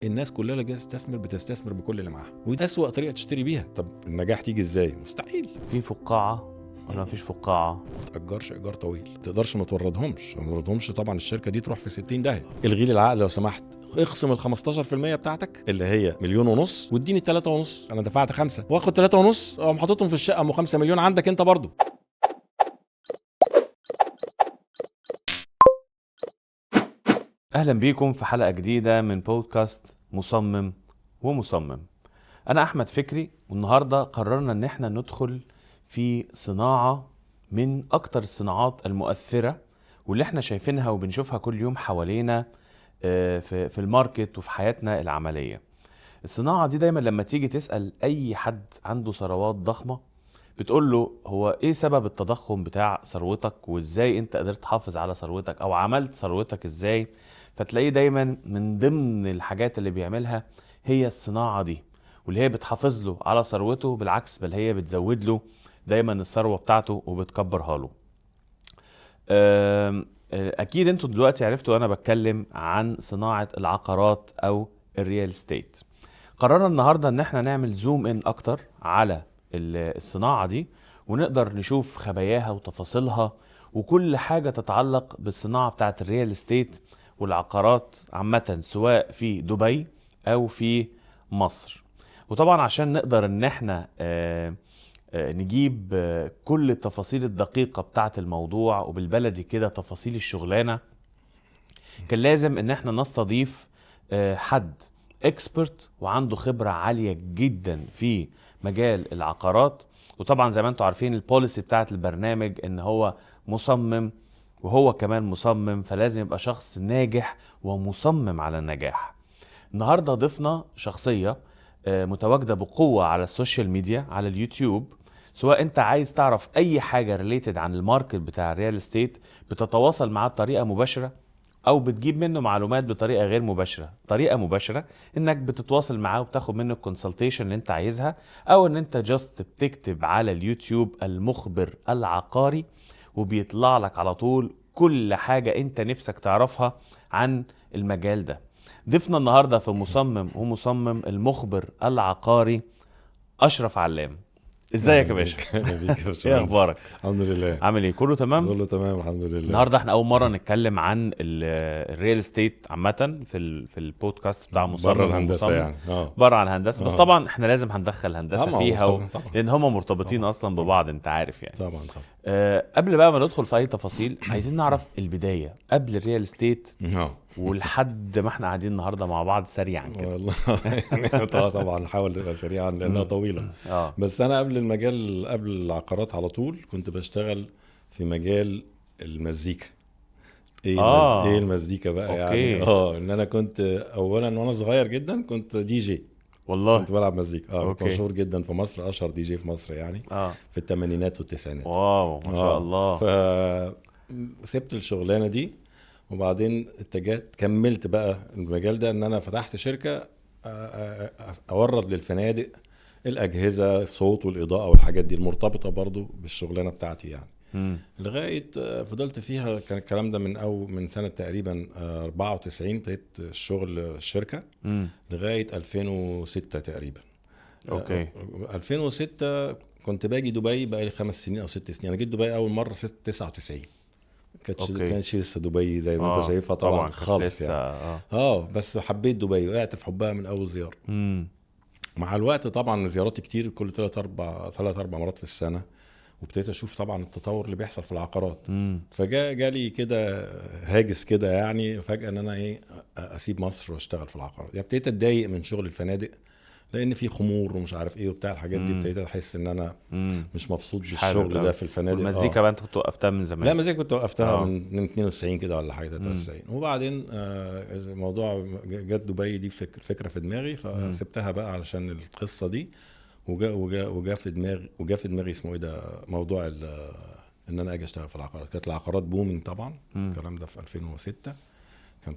الناس كلها اللي جاية تستثمر بتستثمر بكل اللي معاها، ودي اسوأ طريقه تشتري بيها. طب النجاح تيجي ازاي؟ مستحيل. في فقاعة ولا مفيش فقاعة؟ ما تاجرش ايجار طويل، ما تقدرش ما توردهمش، ما توردهمش طبعا الشركة دي تروح في 60 داهية. الغي لي العقد لو سمحت، اخصم ال 15% بتاعتك اللي هي 1.5 مليون واديني 3.5، انا دفعت 5 واخد 3.5 اقوم حاططهم في الشقة ام 5 مليون عندك انت برضو. اهلا بيكم في حلقة جديدة من بودكاست مصمم ومصمم. انا احمد فكري، والنهارده قررنا ان احنا ندخل في صناعة من اكتر الصناعات المؤثرة واللي احنا شايفينها وبنشوفها كل يوم حوالينا في ال market وفي حياتنا العملية. الصناعة دي دايما لما تيجي تسأل اي حد عنده ثروات ضخمة بتقول له هو ايه سبب التضخم بتاع ثروتك وازاي انت قدرت تحافظ على ثروتك او عملت ثروتك ازاي، فتلاقيه دايما من ضمن الحاجات اللي بيعملها هي الصناعة دي، واللي هي بتحافظ له على ثروته، بالعكس بل هي بتزود له دايما الثروة بتاعته وبتكبرها له. اكيد انتوا دلوقتي عرفتوا انا بتكلم عن صناعة العقارات او ال real estate. قررنا النهاردة ان احنا نعمل zoom in اكتر على الصناعة دي، ونقدر نشوف خباياها وتفاصيلها وكل حاجة تتعلق بالصناعة بتاعت ال real estate والعقارات عامة، سواء في دبي أو في مصر. وطبعا عشان نقدر ان احنا نجيب كل التفاصيل الدقيقة بتاعت الموضوع وبالبلدي كده تفاصيل الشغلانة، كان لازم ان احنا نستضيف حد expert وعنده خبرة عالية جدا في مجال العقارات. وطبعا زي ما انتم عارفين ال policy بتاعت البرنامج ان هو مصمم وهو كمان مصمم، فلازم يبقى شخص ناجح ومصمم على النجاح. النهاردة ضفنا شخصية متواجدة بقوة على ال social media على اليوتيوب. سواء انت عايز تعرف اي حاجة related عن ال market بتاع ال real estate بتتواصل معاه بطريقة مباشرة او بتجيب منه معلومات بطريقة غير مباشرة. طريقه مباشرة انك بتتواصل معاه وبتاخد منه ال consultation اللي انت عايزها، او ان انت just بتكتب على اليوتيوب المخبر العقاري وبيطلع لك على طول كل حاجة انت نفسك تعرفها عن المجال ده. ضيفنا النهارده في مصمم ومصمم المخبر العقاري اشرف علام. ازيك يا باشا؟ اهلا بيك يا باشمهندس. ايه اخبارك؟ الحمد لله. عامل ايه؟ كله تمام؟ كله تمام الحمد لله. النهارده احنا اول مرة نتكلم عن ال real estate عامة في البودكاست بتاع مصمم بره الهندسة ومصمم. يعني بره عن الهندسة، بس طبعا احنا لازم هندخل هندسة فيها طبعا. لان هم مرتبطين طبعا. اصلا ببعض، انت عارف يعني. طبعا طبعا. قبل بقى ما ندخل في اي تفاصيل عايزين نعرف البداية قبل ال real estate ولحد ما احنا قاعدين النهارده مع بعض سريعا كده. والله يعني طبعا نحاول نبقى سريعا لانها طويلة. بس انا قبل المجال، قبل العقارات على طول كنت بشتغل في مجال المزيكا. ايه المزيكا بقى؟ يعني ان انا كنت اولا وانا صغير جدا كنت دي جي. والله كنت بلعب مزيكا. كنت مشهور جدا في مصر، اشهر دي جي في مصر يعني. في الثمانينات والتسعينات. wow ما شاء الله. فسبت الشغلانة دي وبعدين اتجهت، كملت بقى المجال ده ان انا فتحت شركة اورد للفنادق الاجهزة الصوت والاضاءة والحاجات دي المرتبطة برضو بالشغلانه بتاعتي يعني. لغاية فضلت فيها. كان الكلام ده من سنة تقريبا 94 ابتديت الشغل الشركة لغاية 2006 تقريبا. okay. 2006 كنت باجي دبي بقى لي 5 سنين او 6 سنين. انا جيت دبي اول مرة 99. كانش لسه دبي زي ما انت شايفها طبعا خالص يعني. بس حبيت دبي، وقعت في حبها من اول زيارة. مع الوقت طبعا زياراتي كتير، كل 3-4 مرات في السنة، وابتديت اشوف طبعا التطور اللي بيحصل في العقارات. فجاء جالي كده هاجس كده يعني فجاة ان انا اسيب مصر واشتغل في العقارات. يعني ابتديت اتضايق من شغل الفنادق لان في خمور ومش عارف ايه وبتاع الحاجات دي. ابتديت احس ان انا مش مبسوط بالشغل ده في الفنادق. المزيكا بقى انت كنت وقفتها من زمان؟ لا المزيكا كنت وقفتها من 92 كده ولا حاجة 93. وبعدين الموضوع جت دبي دي فكرة في دماغي، فسبتها بقى علشان القصة دي. وجا في دماغي اسمه ايه ده، موضوع ان انا اجي اشتغل في العقارات. كانت العقارات booming طبعا. الكلام ده في 2006 كان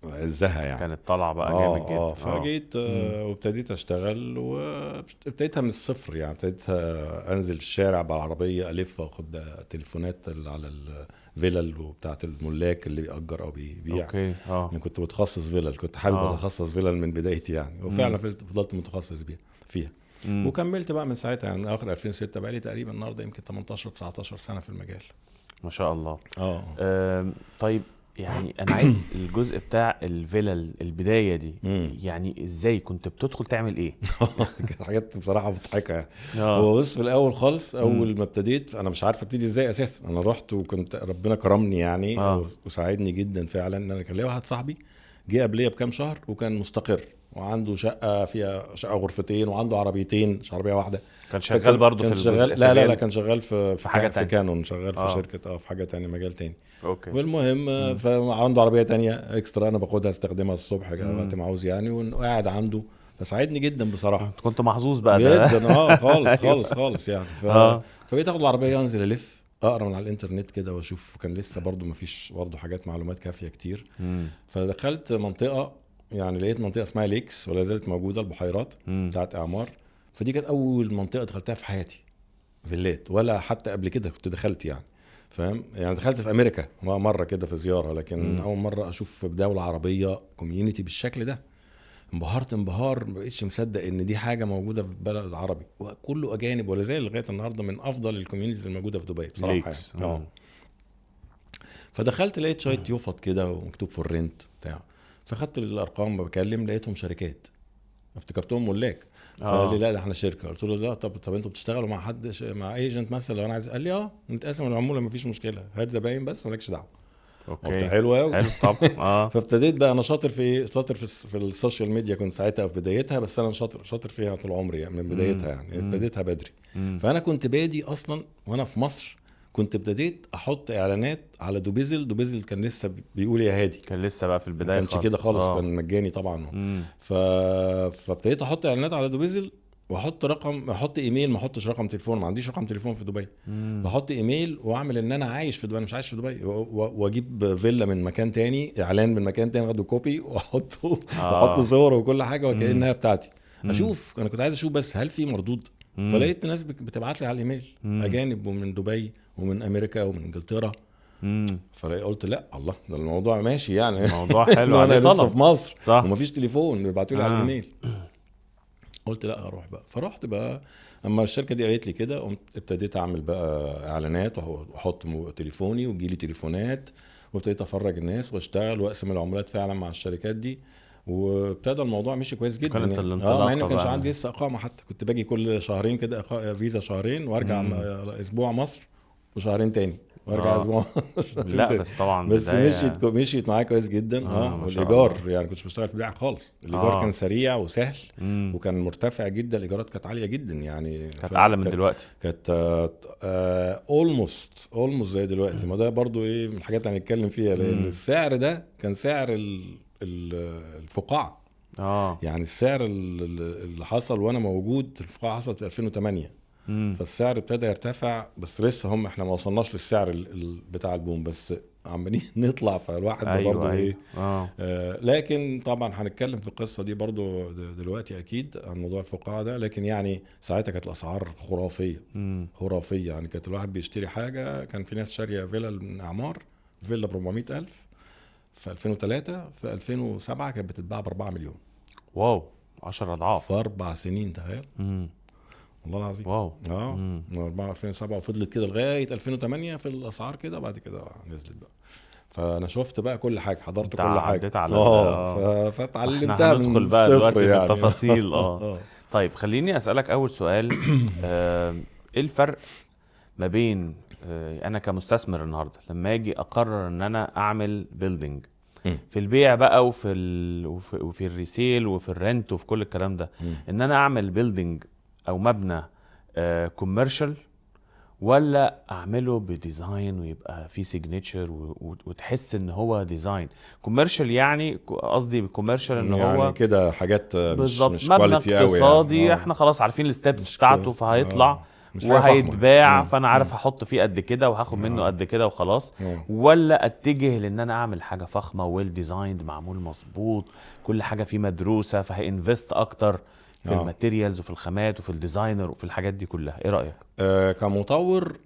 عزها يعني، كانت طالعه بقى جامد جدا. فجيت وابتديت اشتغل، وابتديتها من الصفر يعني. ابتديت انزل الشارع بالعربية، الف واخد تليفونات على الفيلل وبتاعه الملاك اللي بيأجر او بيبيع. okay. انا كنت متخصص فيلل، كنت حابب اتخصص فيلل من بدايتي يعني، وفعلا فضلت متخصص بيها فيها. وكملت بقى من ساعتها يعني، من اخر 2006 بقى لي تقريبا النهارده يمكن 18 19 سنة في المجال. ما شاء الله. طيب يعني انا عايز الجزء بتاع الفيلل البداية دي. يعني ازاي كنت بتدخل تعمل ايه؟ كانت حاجات بصراحة مضحكة يعني. هو بص، في الاول خالص اول ما ابتديت انا مش عارف ابتدي ازاي اساسا. انا رحت وكنت ربنا كرمني يعني وساعدني جدا فعلا، ان انا كان ليا واحد صاحبي جه قبليه بكام شهر وكان مستقر وعنده شقه فيها شقه غرفتين وعنده عربيتين، مش عربية واحدة. كان شغال برضه في شغال؟ لا لا لا، كان شغال في حاجة تانية، في كانون، شغال في شركة في حاجة تانية، مجال تاني. okay. والمهم فعنده عربية تانية extra، انا باخدها استخدمها الصبح وقت ما عاوز يعني، وقاعد عنده، فساعدني جدا بصراحة. كنت محظوظ بقى ده جدا. خالص خالص خالص يعني. فبقيت اخد العربية انزل الف اقرا من على الانترنت كده واشوف، كان لسه برضو ما فيش برضو حاجات معلومات كافيه كتير. فدخلت منطقة يعني، لقيت منطقة اسمها Lakes ولا زالت موجودة، البحيرات بتاعت اعمار. فدي كانت اول منطقة دخلتها في حياتي فيلات، ولا حتى قبل كده كنت دخلت يعني، فاهم يعني. دخلت في امريكا مرة كده في زيارة، لكن اول مرة اشوف في دولة عربية community بالشكل ده. انبهرت انبهار، ما بقتش مصدق ان دي حاجة موجودة في بلد عربي وكله اجانب، ولا زال لغاية النهارده من افضل ال communities الموجودة في دبي بصراحة يعني. فدخلت لقيت شوية يفط كده ومكتوب for rent بتاع، فخدت الارقام بكلم، لقيتهم شركات، افتكرتهم ملاك. فقال لي لا ده احنا شركة. قلت له لا، طب انتوا بتشتغلوا مع حد، مع agent مثلا لو انا عايز؟ قال لي نتقاسم العمولة مفيش مشكلة، هات زباين بس مالكش دعوه. okay، قلت حلو قوي. حلو طب. فابتديت بقى انا شاطر في ايه؟ شاطر في ال social media، كنت ساعتها في بدايتها، بس انا شاطر فيها طول عمري يعني، من بدايتها يعني، ابتديتها بدري. فانا كنت بادي اصلا وانا في مصر، كنت ابتديت احط اعلانات على دوبيزل. دوبيزل كان لسه بيقول يا هادي، كان لسه بقى في البداية، ما كانش كده خالص. كان مجاني طبعا. فابتديت احط اعلانات على دوبيزل، واحط رقم، احط ايميل، ما احطش رقم تليفون، ما عنديش رقم تليفون في دبي. بحط ايميل واعمل ان انا عايش في دبي، انا مش عايش في دبي، واجيب فيلا من مكان تاني، اعلان من مكان تاني، اخده copy واحطه واحط صور وكل حاجة وكانها بتاعتي. اشوف، انا كنت عايز اشوف بس هل في مردود. فلقيت ناس بتبعت لي على الايميل، اجانب ومن دبي ومن امريكا ومن انجلترا. فقلت لا الله، ده الموضوع ماشي يعني، الموضوع حلو. انا لسه في مصر ومفيش تليفون، بيبعتوا لي على الايميل. قلت لا اروح بقى. فرحت بقى، اما الشركة دي قالت لي كده، قمت ابتديت اعمل بقى اعلانات واحط تليفوني ويجي لي تليفونات، وابتديت افرج الناس واشتغل واقسم العمولات فعلا مع الشركات دي، وابتدى الموضوع مشي كويس جدا. كانت الانطلاقة مع انه ما كانش عندي لسه اقامه حتى، كنت باجي كل شهرين كده فيزا شهرين وارجع اسبوع مصر وشهرين تاني وارجع اسبوع. لا بس طبعا بس مشيت معايا كويس جدا. والايجار يعني كنتش بشتغل في بيع خالص، الايجار كان سريع وسهل. وكان مرتفع جدا، الايجارات كانت عالية جدا يعني، كانت اعلى من دلوقتي، كانت almost زي دلوقتي. ما ده برضو ايه من الحاجات اللي هنتكلم فيها، لان السعر ده كان سعر الفقاعه. يعني السعر اللي حصل وانا موجود، الفقاعه حصلت في 2008. فالسعر ابتدى يرتفع، بس لسه هم احنا ما وصلناش للسعر بتاع ال boom، بس عمالين نطلع. فالواحد ده برضه ايه لكن طبعا هنتكلم في القصة دي برضه دلوقتي اكيد عن موضوع الفقاعه ده. لكن يعني ساعتها كانت الاسعار خرافية. خرافية يعني. كانت الواحد بيشتري حاجة، كان في ناس شاريه فيلا من اعمار، فيلا ب 400,000 في 2003، في 2007 كانت بتتباع ب 4 مليون. wow، 10 اضعاف في 4 سنين، تخيل. والله العظيم. wow. من 2007 وفضلت كده لغاية 2008 في الاسعار كده، بعد كده نزلت بقى. فانا شفت بقى كل حاجة، حضرت كل حاجة على فتعلمتها من ندخل بقى دلوقتي يعني. في التفاصيل. طيب خليني اسالك اول سؤال. ايه الفرق ما بين انا كمستثمر النهارده لما اجي اقرر ان انا اعمل building في البيع بقى وفي وفي ال resale وفي ال rent وفي كل الكلام ده، ان انا اعمل building او مبنى commercial، ولا اعمله ب design ويبقى فيه signature وتحس ان هو design commercial؟ يعني قصدي commercial ان يعني هو كده حاجات مش مبنى quality قوي اقتصادي يعني. احنا خلاص عارفين ال steps بتاعته، فهيطلع وهيتباع، فانا عارف هحط فيه قد كده وهاخد منه قد كده وخلاص. ولا اتجه لان انا اعمل حاجة فخمة well designed، معمول مظبوط، كل حاجة فيه مدروسة، فه invest اكتر في ال materials وفي الخامات وفي ال designer وفي الحاجات دي كلها. ايه رايك؟ كمطور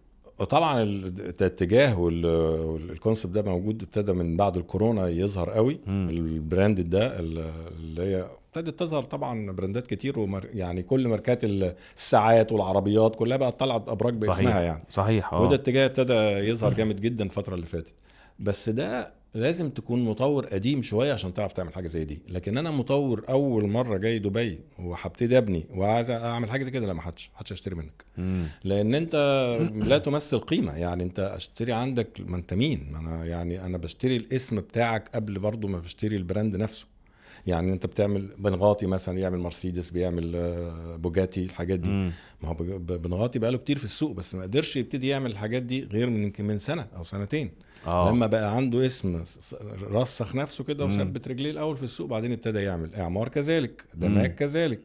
طبعا الاتجاه وال concept ده موجود، ابتدى من بعد الكورونا يظهر قوي. ال brand ده اللي هي ابتدت تظهر طبعا براندات كتير، يعني كل ماركات الساعات والعربيات كلها بقت طلعت ابراج باسمها. صحيح. يعني صحيح. وده اتجاه ابتدى يظهر جامد جدا الفترة اللي فاتت. بس ده لازم تكون مطور قديم شوية عشان تعرف تعمل حاجة زي دي. لكن انا مطور اول مرة جاي دبي وهبتدي ابني وعايز اعمل حاجة زي كده، لا، ما حدش هيشتري منك. لان انت لا تمثل قيمة. يعني انت اشتري عندك، ما انت مين؟ ما انا يعني انا بشتري الاسم بتاعك قبل برضو ما بشتري ال brand نفسه. يعني انت بتعمل بنغاطي مثلا، يعمل مرسيدس، بيعمل بوجاتي، الحاجات دي. ما هو بنغاطي بقاله كتير في السوق، بس ما قدرش يبتدي يعمل الحاجات دي غير من يمكن من سنة او سنتين. لما بقى عنده اسم رسخ نفسه كده وثبت رجليه الاول في السوق، بعدين ابتدى يعمل. اعمار كذلك، دماج كذلك.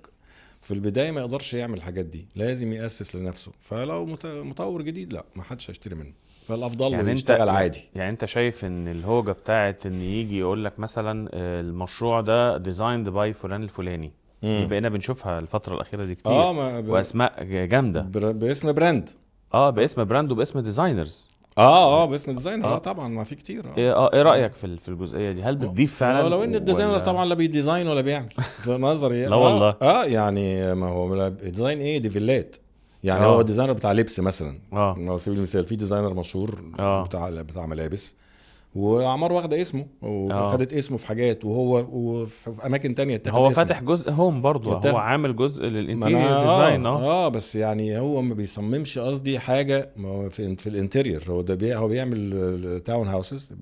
في البداية ما يقدرش يعمل الحاجات دي، لازم يأسس لنفسه. فلو مطور جديد لا، ما حدش هيشتري منه، فالافضل يعني يشتغل عادي. يعني انت شايف ان الهوجه بتاعت ان يجي يقول لك مثلا المشروع ده designed by فلان الفلاني، دي بقينا بنشوفها الفترة الاخيرة دي كتير. واسماء جامدة باسم brand. باسم brand وباسم designers. باسم designer. طبعا ما في كتير. ايه رايك في الجزئية دي؟ هل بتضيف فعلا؟ لو ان ال designer طبعا لا بي design ولا بيعمل في نظري. لا والله. يعني ما هو design ايه، دي فيلات يعني. هو designer بتاع لبس مثلا، على سبيل المثال، في designer مشهور بتاع ملابس، واعمار واخده اسمه وخدت اسمه في حاجات، وهو وفي اماكن تانية هو فاتح جزء home برضه، هو عامل جزء لل interior design. بس يعني هو ما بيصممش قصدي حاجة في ال interior. هو ده هو بيعمل town houses،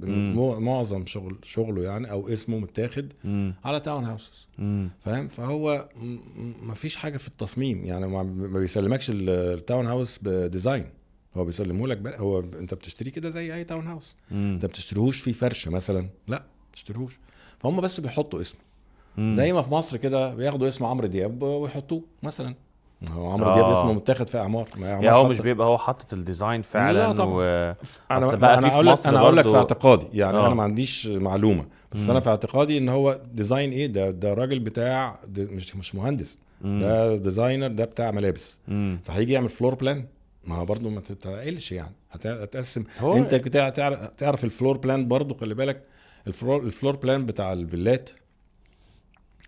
معظم شغله يعني، او اسمه متاخد على town houses. فاهم؟ فهو ما فيش حاجة في التصميم يعني، ما بيسلمكش ال town house ب design، هو بيسلمه لك بقى. هو انت بتشتريه كده زي اي town house. انت بتشتريهوش فيه فرش مثلا، لا بتشتريهوش. فهم بس بيحطوا اسمه. زي ما في مصر كده بياخدوا اسم عمرو دياب ويحطوه مثلا. هو عمرو دياب اسمه متاخد في اعمار. يعني هو مش بيبقى هو حاطط ال design فعلا. لا طبعا. انا بقى في مصر انا اقول لك في اعتقادي يعني، انا ما عنديش معلومة، بس انا في اعتقادي ان هو design ايه ده راجل بتاع مش مهندس، ده designer، ده بتاع ملابس. فهيجي يعمل floor plan، ما هو برضه ما تتقلش يعني، هتقسم. انت تعرف ال floor plan برضه، خلي بالك ال floor plan بتاع الفيلات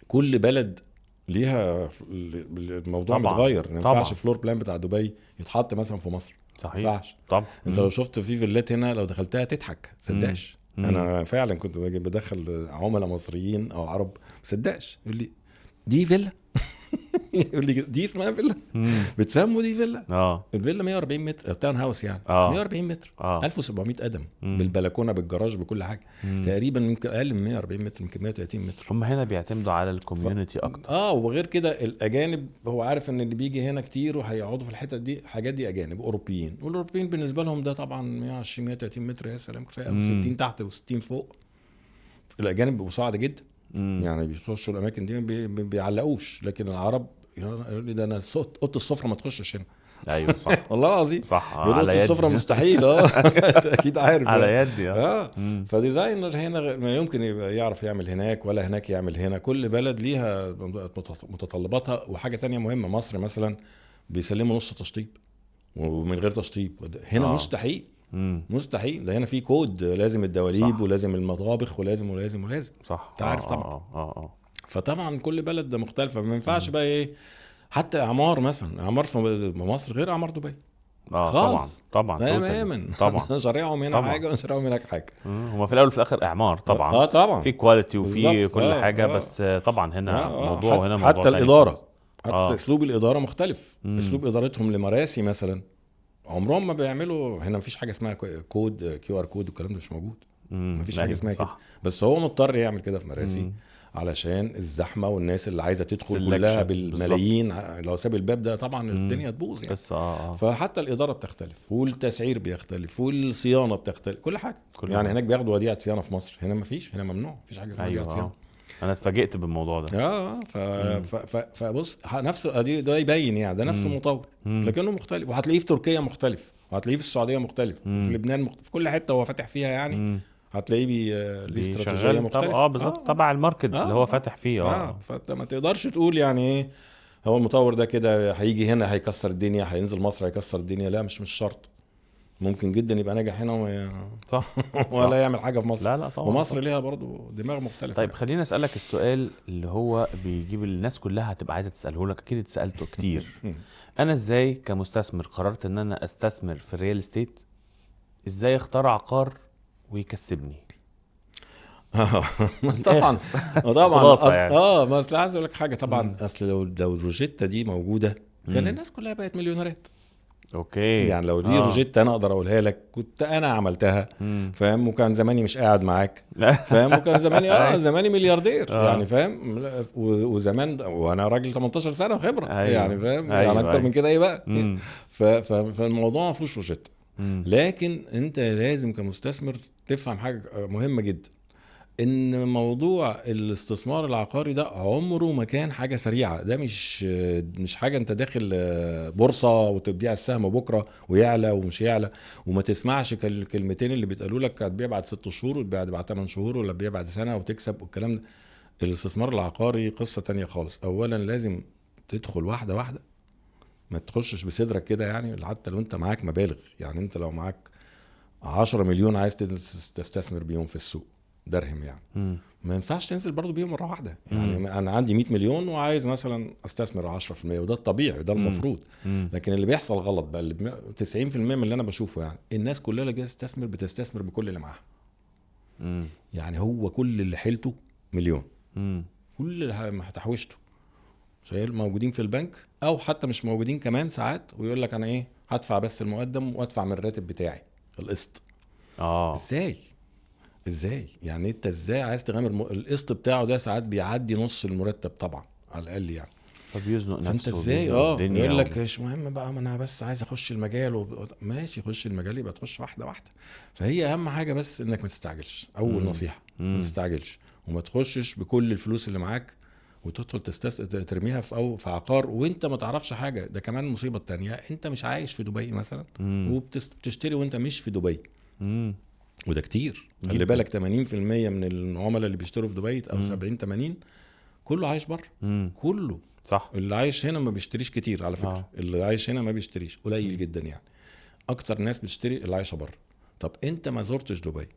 كل بلد ليها الموضوع متغير. ما ينفعش floor plan بتاع دبي يتحط مثلا في مصر. صحيح. طبعا. انت لو شفت في فيلات هنا لو دخلتها تضحك، تصدقش. انا فعلا كنت باجي بدخل عملاء مصريين او عرب، تصدقش، يقول لي دي فيلا. يقول لي دي اسمها فيلا؟ بتسموا دي فيلا؟ الفيلا 140 متر، town house يعني. 140 متر، 1700 قدم، بالبلكونه بالجراج بكل حاجة. تقريبا يمكن اقل من 140 متر، يمكن 130 متر. هم هنا بيعتمدوا على ال community اكتر. وغير كده الاجانب، هو عارف ان اللي بيجي هنا كتير وهيقعدوا في الحتت دي، حاجات دي اجانب اوروبيين، والاوروبيين بالنسبة لهم ده طبعا 120 130 متر يا سلام كفاية، 60 تحت و60 فوق. الاجانب بيبقوا صعب جدا. يعني بيخشوا الاماكن دي ما بيعلقوش. لكن العرب يقول لي ده انا اوضة السفرة ما تخشش هنا. ايوه صح. والله العظيم صح. اوضة السفرة مستحيل. انت اكيد عارف. على يدي. ف designer هنا ما يمكن يعرف يعمل هناك ولا هناك يعمل هنا. كل بلد ليها متطلباتها. وحاجه تانية مهمة، مصر مثلا بيسلموا نص تشطيب ومن غير تشطيب. هنا مستحيل. مستحيل. ده هنا في كود، لازم الدواليب ولازم المطابخ ولازم ولازم ولازم. صح. انت عارف طبعا. فطبعا كل بلد ده مختلفة، ما ينفعش بقى ايه. حتى اعمار مثلا، اعمار في مصر غير اعمار دبي. خالص. طبعا تماما. طبعا. شريعهم هنا حاجة وشريعهم هناك حاجة. هما في الاول وفي الاخر اعمار طبعا. طبعا في quality وفي كل حاجة. بس طبعا هنا موضوع وهنا موضوع. حتى الادارة، حتى اسلوب الادارة مختلف. اسلوب ادارتهم لمراسي مثلا عمرهم ما بيعملوا هنا. مفيش حاجة اسمها code QR code والكلام ده مش موجود. مفيش حاجة اسمها كده. بس هو مضطر يعمل كده في مراسي علشان الزحمة والناس اللي عايزه تدخل كلها بالملايين. لو ساب الباب ده طبعا الدنيا تبوظ يعني. بس فحتى الادارة بتختلف، والتسعير بيختلف، والصيانه بتختلف، كل حاجة. كل يعني هناك بياخدوا وديعة صيانة، في مصر هنا مفيش، هنا ممنوع، مفيش حاجة اسمها وديعة صيانة. انا اتفاجئت بالموضوع ده. فبص نفس ده يبين يعني ده نفس المطور لكنه مختلف. وهتلاقيه في تركيا مختلف، وهتلاقيه في السعودية مختلف، وفي لبنان مختلف، في كل حتة هو فاتح فيها يعني. هتلاقيه ليه استراتيجية مختلفة. بالظبط، تبع ال market اللي هو فاتح فيه. فانت ما تقدرش تقول يعني ايه هو المطور ده كده هيجي هنا هيكسر الدنيا، هينزل مصر هيكسر الدنيا. لا، مش شرط. ممكن جدا يبقى ناجح هنا صح ولا يعمل حاجة في مصر. لا لا طبعا، ومصر ليها برضو دماغ مختلفة. طيب خليني اسالك السؤال اللي هو بيجيب الناس كلها هتبقى عايزه تساله لك، اكيد اتسالته كتير. انا ازاي كمستثمر قررت ان انا استثمر في ال real estate، ازاي اختار عقار ويكسبني؟ طبعا طبعا يعني. بس عايز اقول لك حاجة. طبعا اصل لو الروجيتا دي موجودة كان الناس كلها بقت مليونيرات. okay، يعني لو دي روجيتا انا اقدر اقولها لك كنت انا عملتها، فاهم؟ وكان زماني مش قاعد معاك، فاهم؟ وكان زماني زماني ملياردير يعني، فاهم؟ وزمان وانا راجل 18 سنة خبره. أيوة. يعني فاهم؟ أيوة. يعني اكتر من كده ايه بقى؟ فالموضوع ما فيهوش روجيتا. لكن انت لازم كمستثمر تفهم حاجة مهمة جدا، ان موضوع الاستثمار العقاري ده عمره ما كان حاجة سريعة. ده مش حاجة انت داخل بورصة وتبيع السهم بكره ويعلى ومش يعلى، وما تسمعش الكلمتين اللي بيتقالوا لك هتبيع بعد 6 شهور وتبيع بعد 8 شهور ولا تبيع بعد سنة وتكسب والكلام ده. الاستثمار العقاري قصة تانية خالص. اولا لازم تدخل واحدة واحدة، ما تخشش بصدرك كده يعني، حتى لو انت معاك مبالغ. يعني انت لو معاك 10 مليون عايز تستثمر بيهم في السوق درهم يعني، ما ينفعش تنزل برضو بيهم مرة واحدة يعني. انا عندي 100 مليون وعايز مثلا استثمر 10%، وده الطبيعي، ده المفروض. لكن اللي بيحصل غلط بقى، اللي 90% من اللي انا بشوفه يعني، الناس كلها اللي جاية تستثمر بتستثمر بكل اللي معاها. يعني هو كل اللي حيلته مليون، كل اللي تحويشته شايل موجودين في البنك او حتى مش موجودين كمان ساعات، ويقول لك انا ايه، هدفع بس المقدم وادفع من الراتب بتاعي القسط. ازاي يعني انت ازاي عايز تغامر؟ القسط بتاعه ده ساعات بيعدي نص المرتب طبعا على الاقل يعني، فبيزنق نفسه. فانت ازاي يقول لك مش مهم بقى، ما انا بس عايز اخش المجال ماشي، خش المجال يبقى تخش واحدة واحدة. فهي اهم حاجة بس انك ما تستعجلش. اول نصيحة، ما تستعجلش وما تخشش بكل الفلوس اللي معاك وتدخل ترميها في عقار وانت ما تعرفش حاجة. ده كمان مصيبة تانية، انت مش عايش في دبي مثلا وبتشتري وانت مش في دبي. وده كتير، خلي بالك 80% من العملاء اللي بيشتروا في دبي او 70 80 كله عايش بره. كله صح. اللي عايش هنا ما بيشتريش كتير على فكرة. اللي عايش هنا ما بيشتريش، قليل جدا يعني. اكتر ناس بتشتري اللي عايشه بره. طب انت ما زرتش دبي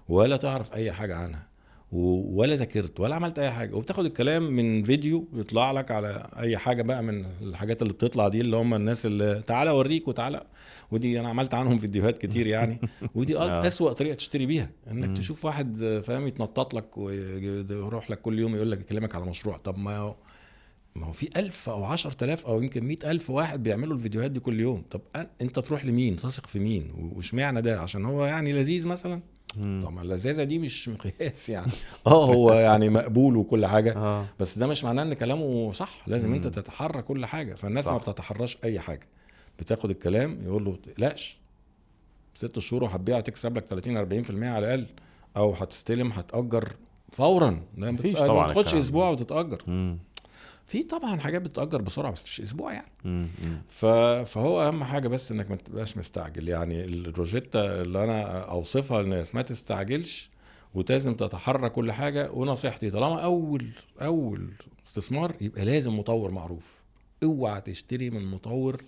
ولا تعرف اي حاجة عنها ولا ذاكرت ولا عملت اي حاجة، وبتاخد الكلام من فيديو يطلع لك على اي حاجة بقى من الحاجات اللي بتطلع دي، اللي هم الناس اللي تعالى اوريك وتعالى، ودي انا عملت عنهم فيديوهات كتير يعني. ودي اسوأ طريقه تشتري بيها، انك تشوف واحد فاهم يتنطط لك ويروح لك كل يوم يقول لك يكلمك على مشروع. طب ما هو في 1000 او 10,000 او يمكن 100,000 واحد بيعملوا الفيديوهات دي كل يوم. طب انت تروح لمين؟ تثق في مين؟ واشمعنى ده؟ عشان هو يعني لذيذ مثلا؟ طبعا اللذاذه دي مش مقياس يعني. هو يعني مقبول وكل حاجة، بس ده مش معناه ان كلامه صح. لازم انت تتحرى كل حاجة. فالناس ما بتتحراش اي حاجة، بتاخد الكلام يقول له تقلقش 6 شهور وهتبيع تكسب لك 30 40% على الاقل، او هتستلم هتاجر فورا. ما تاخدش اسبوع وتتاجر. في طبعا حاجات بتتاجر بسرعة بس مش اسبوع يعني. فهو اهم حاجة بس انك ما تبقاش مستعجل يعني. الروجيتا اللي انا اوصفها للناس، ما تستعجلش ولازم تتحرى كل حاجة. ونصيحتي طالما اول استثمار يبقى لازم مطور معروف. اوعى تشتري من مطور،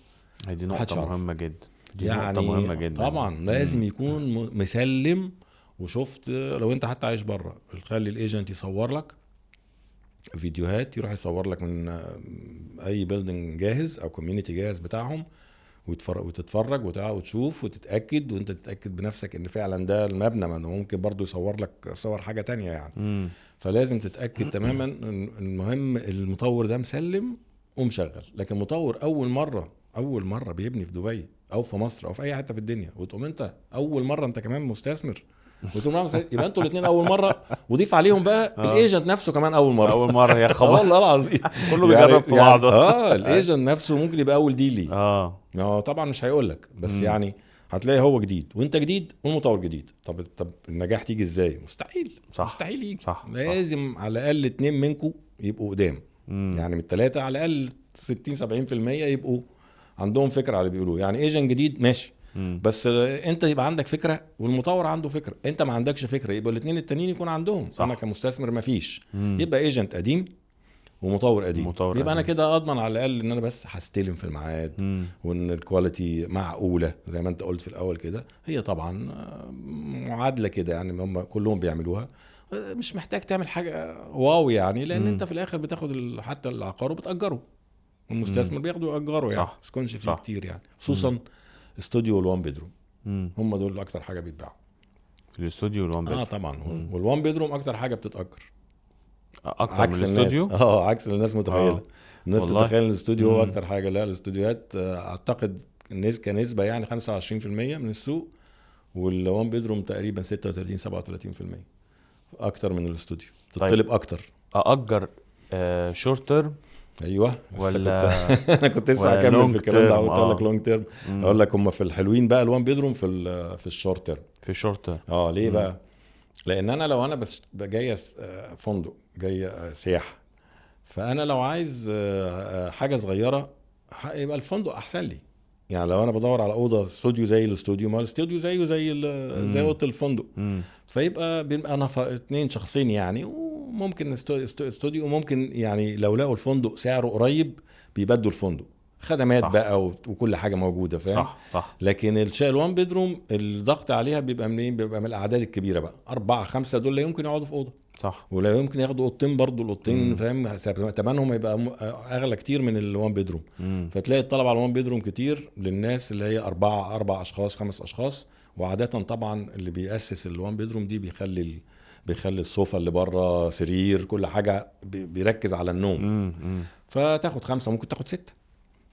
دي نقطة مهمة جدا، دي يعني نقطة مهمة جدا. طبعا لازم يكون مسلم. وشفت لو انت حتى عايش بره، خلي ال agent يصور لك فيديوهات، يروح يصور لك من اي building جاهز او community جاهز بتاعهم، وتتفرج وتشوف وتتاكد، وانت تتاكد بنفسك ان فعلا ده المبنى. ما ممكن برضو يصور لك صور حاجة تانية يعني. فلازم تتاكد تماما. المهم المطور ده مسلم ومشغل. لكن مطور اول مرة بيبني في دبي او في مصر او في اي حتة في الدنيا، وتقوم انت اول مرة انت كمان مستثمر وتقوم يبقى انتوا الاثنين اول مرة، وضيف عليهم بقى ال agent نفسه كمان اول مرة. اول مرة يا خبر، والله العظيم كله بيجرب في بعضه. ال agent نفسه ممكن يبقى اول deal ليه. ما طبعا مش هيقول لك، بس يعني هتلاقي هو جديد وانت جديد والمطور جديد. طب النجاح تيجي ازاي؟ مستحيل. صح. مستحيل يجي. صح. لازم على الاقل 2 منكم يبقوا قدام. يعني من 3 على الاقل 60 70% يبقوا عندهم فكرة على اللي بيقولوه. يعني agent جديد ماشي، بس انت يبقى عندك فكرة والمطور عنده فكرة، انت ما عندكش فكرة يبقى الاثنين التانيين يكون عندهم. صح. انا كمستثمر ما فيش. يبقى agent قديم ومطور قديم. يبقى انا كده اضمن على الاقل ان انا بس هستلم في الميعاد، وان ال quality معقولة زي ما انت قلت في الاول كده. هي طبعا معادلة كده يعني، هم كلهم بيعملوها، مش محتاج تعمل حاجة wow يعني، لان انت في الاخر بتاخد حتى العقار وبتاجره، المستثمر بياخده ويأجره يعني، ما تكونش فيه كتير يعني، خصوصا استوديو وال one bedroom، هم دول اكتر حاجة بيتباعوا، الاستوديو وال one bedroom. طبعا وال one bedroom اكتر حاجة بتتأجر اكتر من الاستوديو. عكس الناس متخيله. الناس تتخيل الاستوديو هو اكتر حاجة، لا الاستوديوهات اعتقد كنسبة يعني 25% من السوق، وال one bedroom تقريبا 36 37% اكتر من الاستوديو، تطلب. طيب اكتر ااجر short term؟ ايوه ولا انا كنت لسه هكمل في الكلام ده، قلت لك long term. اقول لك هم في الحلوين بقى ال one bedroom في ال short term. في ال short term ليه بقى؟ لان انا لو انا بس جاي فندق، جاي سياحة، فانا لو عايز حاجة صغيرة يبقى الفندق احسن لي. يعني لو انا بدور على اوضة استوديو زي الاستوديو، ما الاستوديو زيه زي زي اوضة الفندق، فيبقى بيبقى انا 2 شخصين يعني، وممكن استوديو، وممكن يعني لو لقوا الفندق سعره قريب بيبدوا الفندق، خدمات صح. بقى وكل حاجة موجودة، فاهم؟ صح صح. لكن الشقة ال one bedroom الضغط عليها بيبقى منين؟ بيبقى من الاعداد الكبيرة بقى، 4 5 دول لا يمكن يقعدوا في اوضة، صح، ولا يمكن ياخدوا اوضتين برضو، الاوضتين فاهم ثمنهم هيبقى اغلى كتير من ال one bedroom. فتلاقي الطلب على ال one bedroom كتير للناس اللي هي 4 اشخاص 5 اشخاص. وعاده طبعا اللي بيأسس ال one bedroom دي بيخلي الصوفة اللي بره سرير، كل حاجة بيركز على النوم. فتاخد 5 ممكن تاخد 6.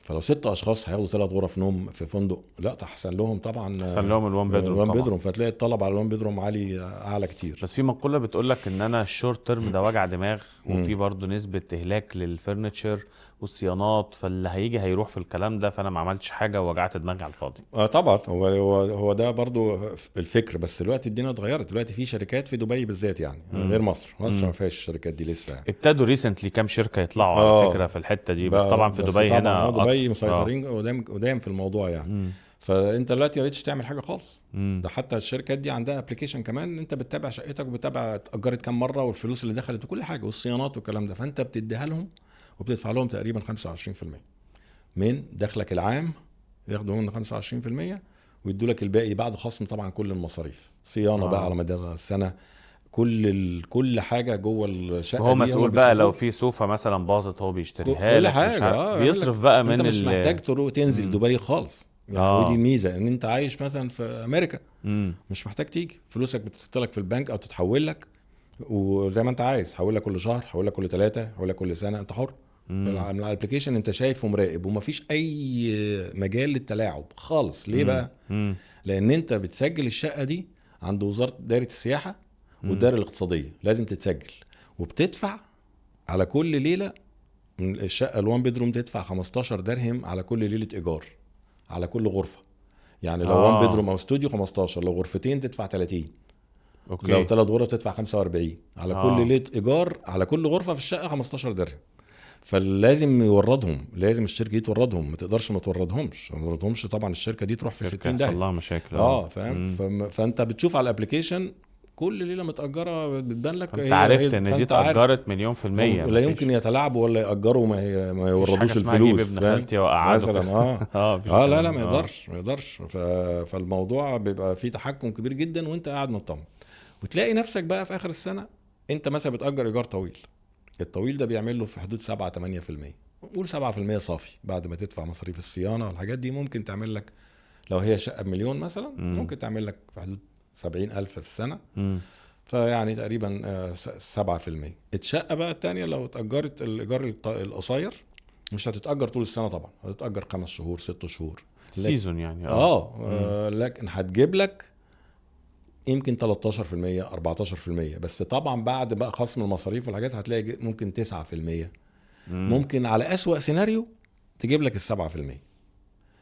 فلو 6 اشخاص هياخدوا 3 غرف نوم في فندق، لا احسن لهم طبعا، احسن لهم ال one bedroom طبعا. bedroom. فتلاقي الطلب على ال one bedroom عالي، اعلى كتير. بس في مقولة بتقول لك ان انا ال short term ده وجع دماغ، وفي برضه نسبه اهلاك لل furniture والصيانات، فاللي هيجي هيروح في الكلام ده، فانا ما عملتش حاجة ووجعت دماغي على الفاضي. طبعا هو ده برضه الفكر. بس دلوقتي الدنيا اتغيرت، دلوقتي في شركات في دبي بالذات يعني، غير مصر ما فيهاش الشركات دي لسه يعني. ابتدوا recently كام شركة يطلعوا على فكرة في الحتة دي، بس طبعا في دبي هنا دبي مسيطرين قدام في الموضوع يعني. فانت دلوقتي ما بقتش تعمل حاجة خالص. ده حتى الشركات دي عندها application كمان، انت بتتابع شقتك وبتتابع اتاجرت كام مرة والفلوس اللي دخلت وكل حاجة والصيانات والكلام ده، فانت بتديها لهم وبتدفع لهم تقريبا 25% من دخلك العام، ياخدوا منه 25% ويدوا لك الباقي بعد خصم طبعا كل المصاريف، صيانة بقى على مدار السنة، كل حاجة جوه الشقة. هو مسؤول بقى لو في سوفه مثلا باظت هو بيشتريها لك، كل حاجة بيصرف بقى من انت مش محتاج تروح تنزل دبي خالص يعني. ودي الميزة ان انت عايش مثلا في امريكا، مش محتاج تيجي، فلوسك بتتلك في البنك او تتحول لك، وزي ما انت عايز، حول لك كل شهر، حول لك كل 3، حول لك كل سنة، انت حر. من ال application انت شايفه مراقب، ومفيش اي مجال للتلاعب خالص. ليه بقى؟ لان انت بتسجل الشقة دي عند وزارة دائرة السياحة والدائره الاقتصادية، لازم تتسجل، وبتدفع على كل ليلة. الشقة ال one bedroom تدفع 15 درهم على كل ليلة ايجار، على كل غرفة يعني. لو one bedroom او استوديو 15، لو غرفتين تدفع 30، okay. لو 3 غرف تدفع 45 على كل ليلة ايجار، على كل غرفة في الشقة 15 درهم. فلازم يوردهم، لازم الشركة دي توردهم، ما تقدرش ما توردهمش، ما توردهمش طبعا الشركة دي تروح في 60 داهية، الله مشاكل. فاهم. فانت بتشوف على ال application كل ليلة متاجره بتبان لك، انت عرفت ان دي اتاجرت 1,000,000%، لا يمكن يتلاعبوا ولا ياجروا، ما يوردوش الفلوس. ابن خالتي وقعده مثلا لا لا ما يقدرش، ما يقدرش. فالموضوع بيبقى فيه تحكم كبير جدا، وانت قاعد مطمن. وتلاقي نفسك بقى في اخر السنة انت مثلا بتاجر ايجار طويل، الطويل ده بيعمل له في حدود 7 8%، قول 7% صافي بعد ما تدفع مصاريف الصيانة والحاجات دي. ممكن تعمل لك لو هي شقه ب1,000,000 مثلا، ممكن تعمل لك في حدود 70,000 في السنة. فيعني تقريبا 7%. الشقة بقى الثانية لو اتاجرت الايجار القصير، مش هتتاجر طول السنة طبعا، هتتاجر 5 شهور 6 شهور season يعني. لكن هتجيب لك يمكن 13% 14%، بس طبعا بعد بقى خصم المصاريف والحاجات هتلاقي ممكن 9%. ممكن على أسوأ سيناريو تجيب لك 7%.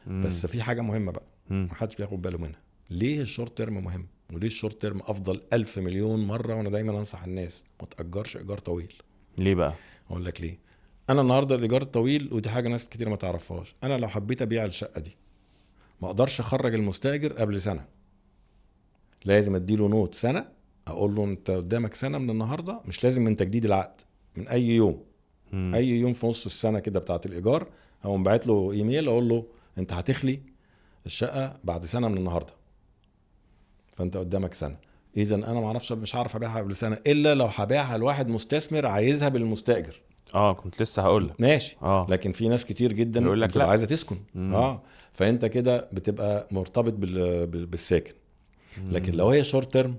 بس في حاجة مهمة بقى محدش بياخد باله منها، ليه ال short term مهم وليه ال short term أفضل 1000 مليون مرة؟ وأنا دايما أنصح الناس ما تأجرش إيجار طويل. ليه بقى؟ أقول لك ليه. أنا النهاردة الإيجار الطويل، ودي حاجة ناس كتير ما تعرفهاش، أنا لو حبيت أبيع الشقة دي ما أقدرش أخرج المستأجر قبل سنة، لازم اديله note سنة، اقول له انت قدامك سنة من النهارده، مش لازم من تجديد العقد، من اي يوم. اي يوم في نص السنة كده بتاعه الايجار اقوم باعت له ايميل اقول له انت هتخلي الشقة بعد سنة من النهارده، فانت قدامك سنة. اذا انا ما اعرفش، مش هعرف ابيعها قبل سنة الا لو هبيعها لواحد مستثمر عايزها بالمستاجر. كنت لسه هقول لك ماشي. لكن في ناس كتير جدا بتبقى عايزه تسكن. فانت كده بتبقى مرتبط بالساكن. لكن لو هي short term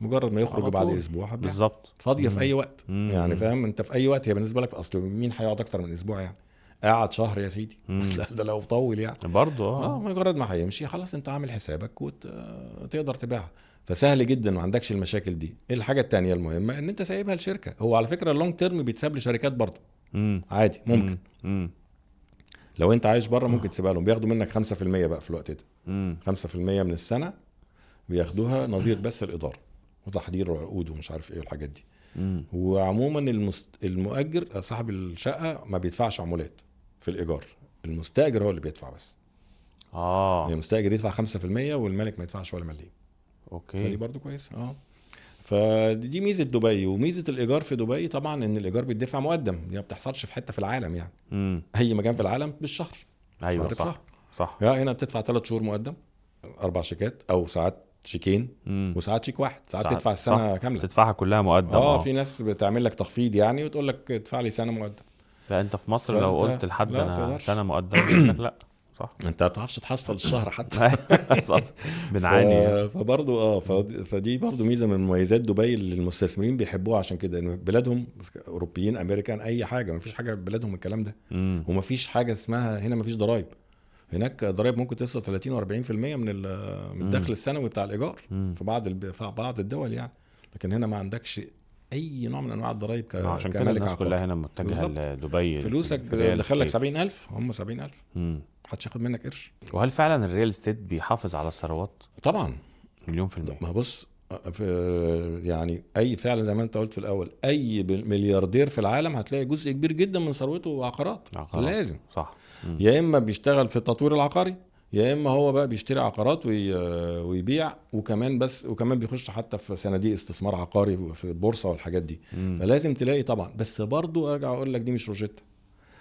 مجرد ما يخرج بعد اسبوع بالظبط فاضية في اي وقت. يعني فاهم انت في اي وقت هي بالنسبة لك. اصل مين هيقعد اكتر من اسبوع يعني؟ قاعد شهر يا سيدي بس ده لو طول يعني برضه. مجرد ما هيمشي خلاص انت عامل حسابك وتقدر تبيعها، فسهل جدا ما عندكش المشاكل دي. الحاجة الثانية المهمة ان انت سايبها لشركة. هو على فكرة ال long term بيتساب لشركات برضه. عادي ممكن. لو انت عايش بره ممكن تسيبها لهم، بياخدوا منك 5% بقى في الوقت ده. 5% من السنة بياخدوها نظير بس الادارة وتحضير العقود ومش عارف ايه والحاجات دي. وعموما المؤجر صاحب الشقة ما بيدفعش عمولات في الايجار، المستاجر هو اللي بيدفع بس. يعني المستاجر يدفع 5% والمالك ما يدفعش ولا مليم. okay، فدي برضو كويس. فدي ميزة دبي. وميزه الايجار في دبي طبعا ان الايجار بيدفع مقدم، دي ما بتحصلش في حتة في العالم يعني. اي مكان في العالم بالشهر. ايوه صح صح. يعني هنا بتدفع 3 شهور مقدم، 4 شيكات او ساعات شيكين، وساعات شيك واحد، ساعات تدفع السنة كاملة، تدفعها كلها مقدم. في ناس بتعمل لك تخفيض يعني وتقول لك ادفع لي سنة مقدم. لا انت في مصر لو قلت لحد انا سنة مقدم يقول لك لا. صح، انت ما بتعرفش تحصل الشهر حتى. صح، بنعاني يعني. فبرضو فدي برضو ميزة من مميزات دبي اللي المستثمرين بيحبوها، عشان كده ان بلادهم اوروبيين امريكان اي حاجة، ما فيش حاجة في بلادهم الكلام ده. وما فيش حاجة اسمها هنا ما فيش ضرايب. هناك ضرايب ممكن توصل 30 و40% من الدخل السنوي بتاع الايجار في بعض الدول يعني. لكن هنا ما عندكش اي نوع من انواع الضرايب عشان كده الناس كلها هنا متجهة لدبي. فلوسك دخلك 70,000 هم 70,000، محدش ياخد منك قرش. وهل فعلا ال real estate بيحافظ على الثروات؟ طبعا 1,000,000%. ما بص يعني اي فعلا زي ما انت قلت في الاول، اي ملياردير في العالم هتلاقي جزء كبير جدا من ثروته عقارات. لازم. صح. يا اما بيشتغل في التطوير العقاري، يا اما هو بقى بيشتري عقارات ويبيع، وكمان بس وكمان بيخش حتى في صناديق استثمار عقاري في البورصة والحاجات دي. فلازم تلاقي طبعا. بس برضو ارجع اقول لك دي مش روشته.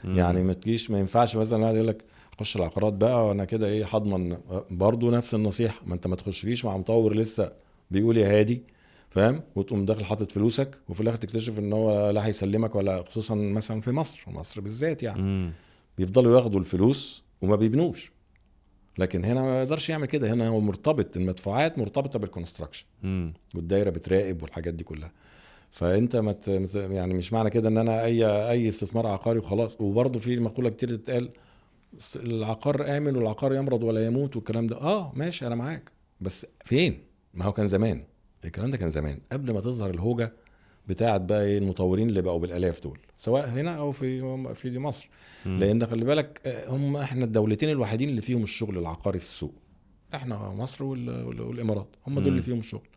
يعني ما تجيش، ما ينفعش مثلا واحد يقول لك اخش العقارات بقى وانا كده ايه هضمن. برضو نفس النصيحة، ما انت ما تخشليش مع مطور لسه بيقول يا هادي، فاهم، وتقوم داخل حاطط فلوسك وفي الاخر تكتشف ان هو لا هيسلمك ولا، خصوصا مثلا في مصر بالذات يعني. بيفضلوا ياخدوا الفلوس وما بيبنوش. لكن هنا ما يقدرش يعمل كده. هنا هو مرتبط، المدفوعات مرتبطة بال construction والدايره بتراقب والحاجات دي كلها. فانت يعني مش معنى كده ان انا اي استثمار عقاري وخلاص. وبرضه في مقولة كتير تتقال، العقار امن والعقار يمرض ولا يموت والكلام ده. ماشي انا معاك، بس فين؟ ما هو كان زمان الكلام ده، كان زمان قبل ما تظهر الهوجه بتاعت بقى ايه المطورين اللي بقوا بالالاف دول، سواء هنا او في مصر. لان خلي بالك هم احنا الدولتين الوحيدين اللي فيهم الشغل العقاري في السوق، احنا مصر والامارات، هم دول اللي فيهم الشغل.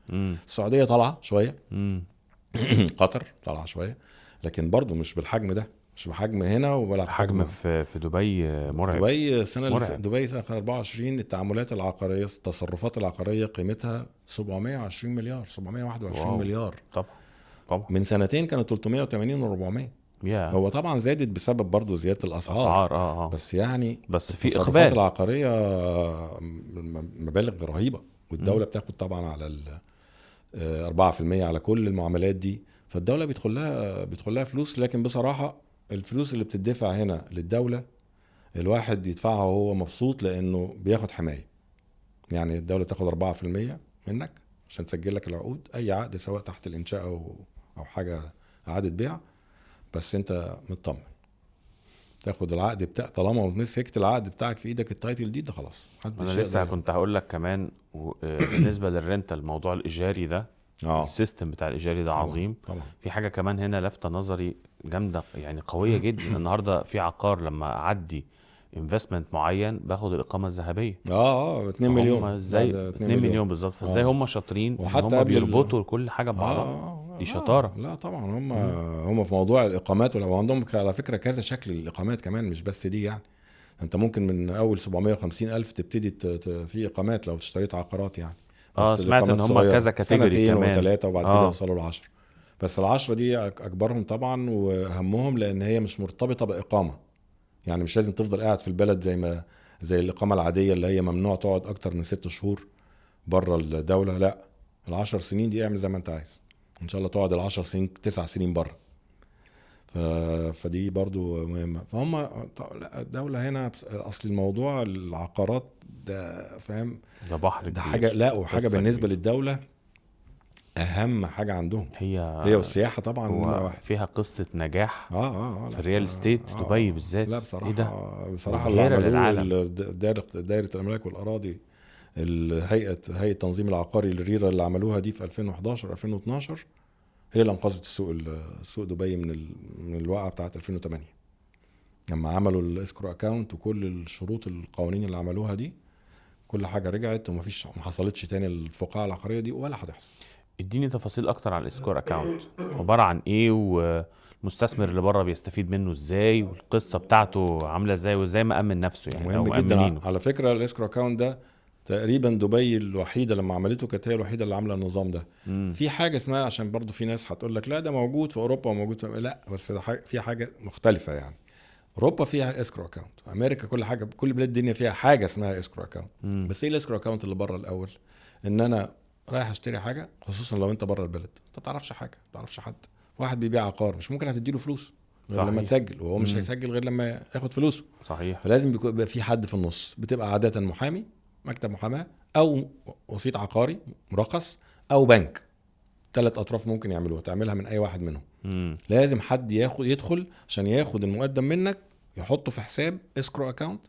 السعودية طالعه شوية، قطر طالعه شوية، لكن برضو مش بالحجم ده، مش بحجم هنا ولا حجم في دبي. مرعب. دبي السنة اللي دبي سنة 24 التعاملات العقارية، التصرفات العقارية قيمتها 720 مليار، 721 واو. مليار. طبعا طبعا. من سنتين كانت 380 و400. هو طبعا زادت بسبب برضو زيادة الاسعار. بس يعني بس في اقبال. التصرفات العقارية مبالغ رهيبة، والدولة بتاخد طبعا على 4% على كل المعاملات دي، فالدولة بيدخل لها فلوس. لكن بصراحة الفلوس اللي بتدفع هنا للدولة الواحد بيدفعها وهو مبسوط، لانه بياخد حماية. يعني الدولة تاخد 4% منك عشان تسجل لك العقود، اي عقد سواء تحت الانشاء او حاجة اعاده بيع، بس انت مطمن تاخد العقد بتاع، طالما مسكت العقد بتاعك في ايدك ال title deed ده خلاص. انا لسه كنت هقول لك كمان بالنسبة لل rental، الموضوع الايجاري ده، ال system بتاع الايجاري ده عظيم. طبعا. في حاجة كمان هنا لافته نظري جامدة يعني قوية جدا. النهارده في عقار لما اعدي investment معين باخد الاقامة الذهبية. 2 مليون. ازاي 2 مليون بالظبط؟ فازاي هم شاطرين وحتى هم بيربطوا كل حاجة ببعضها. دي شطارة. لا طبعا هم في موضوع الاقامات، ولو عندهم على فكرة كذا شكل للاقامات كمان، مش بس دي يعني. انت ممكن من اول 750 الف تبتدي في اقامات لو اشتريت عقارات يعني. سمعت ان هم كذا category كمان، 2 و3 وبعد كده يوصلوا ل10. بس ال10 دي اكبرهم طبعا واهمهم، لان هي مش مرتبطة باقامة. يعني مش لازم تفضل قاعد في البلد زي الاقامة العادية اللي هي ممنوع تقعد اكتر من 6 شهور بره الدولة. لا، ال10 سنين دي اعمل زي ما انت عايز، ان شاء الله تقعد ال10 سنين 9 سنين بره. فدي برضو مهمة. فهم الدولة هنا اصل الموضوع العقارات ده، فاهم، ده بحر ده حاجة، لا وحاجه بالنسبة للدولة اهم حاجة عندهم هي والسياحة طبعا نمره واحد. فيها قصة نجاح في ال real estate دبي بالذات. لا بصراحة، إيه ده؟ بصراحة اللي عملوه دايرة الاملاك والاراضي، الهيئة، هيئة التنظيم العقاري للريره اللي عملوها دي في 2011 2012 هي اللي انقذت السوق دبي من الوقعة بتاعت 2008 لما عملوا ال escrow account وكل الشروط القوانين اللي عملوها دي، كل حاجة رجعت ومفيش، ما حصلتش تاني الفقاعه العقارية دي ولا هتحصل. اديني تفاصيل اكتر على ال escrow account، عبارة عن ايه، والمستثمر اللي بره بيستفيد منه ازاي، والقصه بتاعته عامله ازاي، وازاي مأمن نفسه يعني. مهم جدا على فكرة ال escrow account ده. تقريبا دبي الوحيدة لما عملته كانت هي الوحيدة اللي عامله النظام ده. في حاجة اسمها، عشان برضو في ناس هتقول لك لا ده موجود في اوروبا وموجود في، لا بس ده في حاجة مختلفة يعني. اوروبا فيها escrow account، امريكا كل حاجة، كل بلاد الدنيا فيها حاجة اسمها escrow account. بس ايه ال escrow account اللي بره الاول؟ ان انا رايح اشتري حاجة، خصوصا لو انت بره البلد انت ما تعرفش حاجة، ما تعرفش حد، واحد بيبيع عقار مش ممكن هتديله فلوس غير لما تسجل، وهو مش هيسجل غير لما ياخد فلوسه. صحيح. فلازم يبقى في حد في النص، بتبقى عادة محامي، مكتب محاماة، او وسيط عقاري مرخص، او بنك. 3 اطراف ممكن يعملوها، تعملها من اي واحد منهم. لازم حد يدخل عشان ياخد المقدم منك، يحطه في حساب escrow account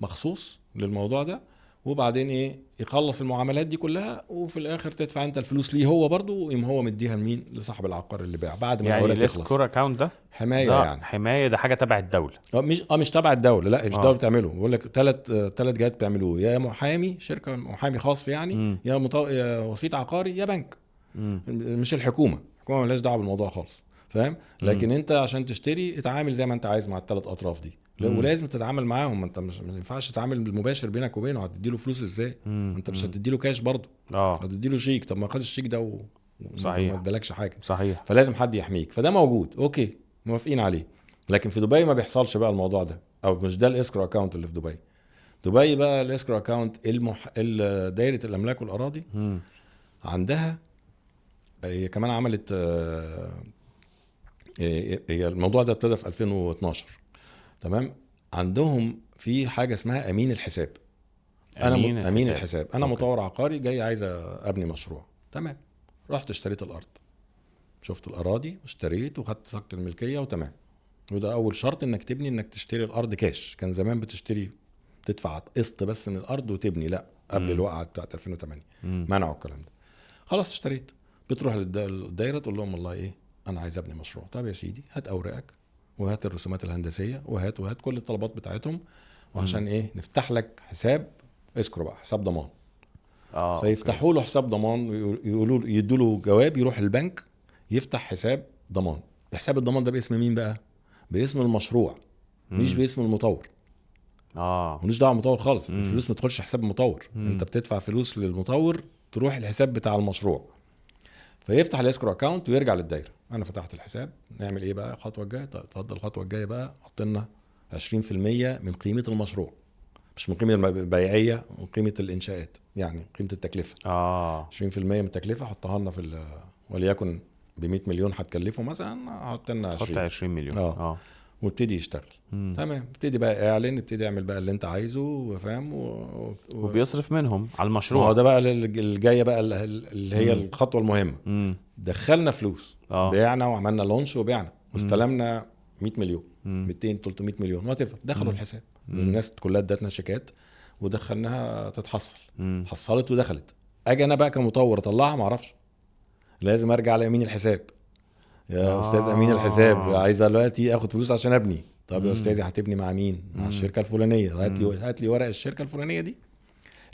مخصوص للموضوع ده، وبعدين ايه، يخلص المعاملات دي كلها، وفي الاخر تدفع انت الفلوس ليه هو برضو، ويقوم هو مديها لمين؟ لصاحب العقار اللي باع بعد ما يعني الاوراق تخلص. يعني ال escrow account ده حماية، ده يعني حماية، ده حاجة تبع الدولة. مش تبع الدولة، لا مش الدولة بتعمله. بقول لك ثلاث جهات بيعملوه، يا محامي، شركة محامي خاص يعني، يا يا وسيط عقاري، يا بنك. مش الحكومة، الحكومة مالهاش دعوه بالموضوع خالص، فاهم؟ لكن انت عشان تشتري اتعامل زي ما انت عايز مع الثلاث اطراف دي، ولازم تتعامل معاهم. انت مش، ما ينفعش تتعامل بالمباشر بينك وبينه، هتدي له فلوس ازاي؟ انت مش هتدي له كاش برضه، هتدي له شيك. طب ما خد الشيك ده صحيح ما ادالكش حاجة. صحيح. فلازم حد يحميك، فده موجود، okay موافقين عليه. لكن في دبي ما بيحصلش بقى الموضوع ده، او مش ده ال escrow account اللي في دبي. دبي بقى ال escrow account دايرة الاملاك والاراضي عندها هي كمان عملت، هي الموضوع ده ابتدى في 2012 تمام. عندهم في حاجة اسمها امين الحساب. انا امين الحساب. انا مطور عقاري جاي عايز ابني مشروع، تمام، رحت اشتريت الارض، شفت الاراضي واشتريت وخدت صك الملكية وتمام. وده اول شرط انك تبني، انك تشتري الارض كاش. كان زمان بتشتري تدفع قسط بس من الارض وتبني، لا قبل الوقعة بتاعت 2008 منعوا الكلام ده. خلاص اشتريت، بتروح للدايره تقول لهم والله ايه، انا عايز ابني مشروع. طب يا سيدي هات اوراقك وهات الرسومات الهندسية وهات كل الطلبات بتاعتهم، وعشان ايه نفتح لك حساب escrow بقى، حساب ضمان. فيفتحوا له حساب ضمان، ويقولوا له، يدوا له جواب يروح البنك يفتح حساب ضمان. حساب الضمان ده باسم مين بقى؟ باسم المشروع، مش باسم المطور. ملوش دعوه بالمطور خالص. الفلوس ما تدخلش حساب المطور. انت بتدفع فلوس للمطور تروح الحساب بتاع المشروع. فيفتح ال escrow account ويرجع للدايره، انا فتحت الحساب، نعمل ايه بقى الخطوة الجاية؟ طيب اتفضل الخطوة الجاية بقى، حط لنا 20% من قيمة المشروع، مش من قيمة البيعيه، من قيمة الانشاءات، يعني قيمة التكلفة. 20% من التكلفة حطها لنا في، وليكن ب 100 مليون هتكلفه مثلا، حط لنا 20 مليون. وابتدي يشتغل. تمام، ابتدي بقى اعلن، ابتدي اعمل بقى اللي انت عايزه، فاهم؟ وبيصرف منهم على المشروع. ده بقى الجاية بقى اللي هي الخطوة المهمة. دخلنا فلوس، بعنا وعملنا launch وبعنا واستلمنا 100 مليون، 200 300 مليون whatever، دخلوا الحساب. الناس كلها ادتنا شيكات ودخلناها تتحصل. حصلت ودخلت. اجي انا بقى كمطور اطلعها، ما اعرفش، لازم ارجع لامين الحساب. يا استاذ امين الحساب، عايز دلوقتي اخد فلوس عشان ابني. طب يا استاذي هتبني مع مين؟ مع الشركة الفلانية. هات لي ورق الشركة الفلانية دي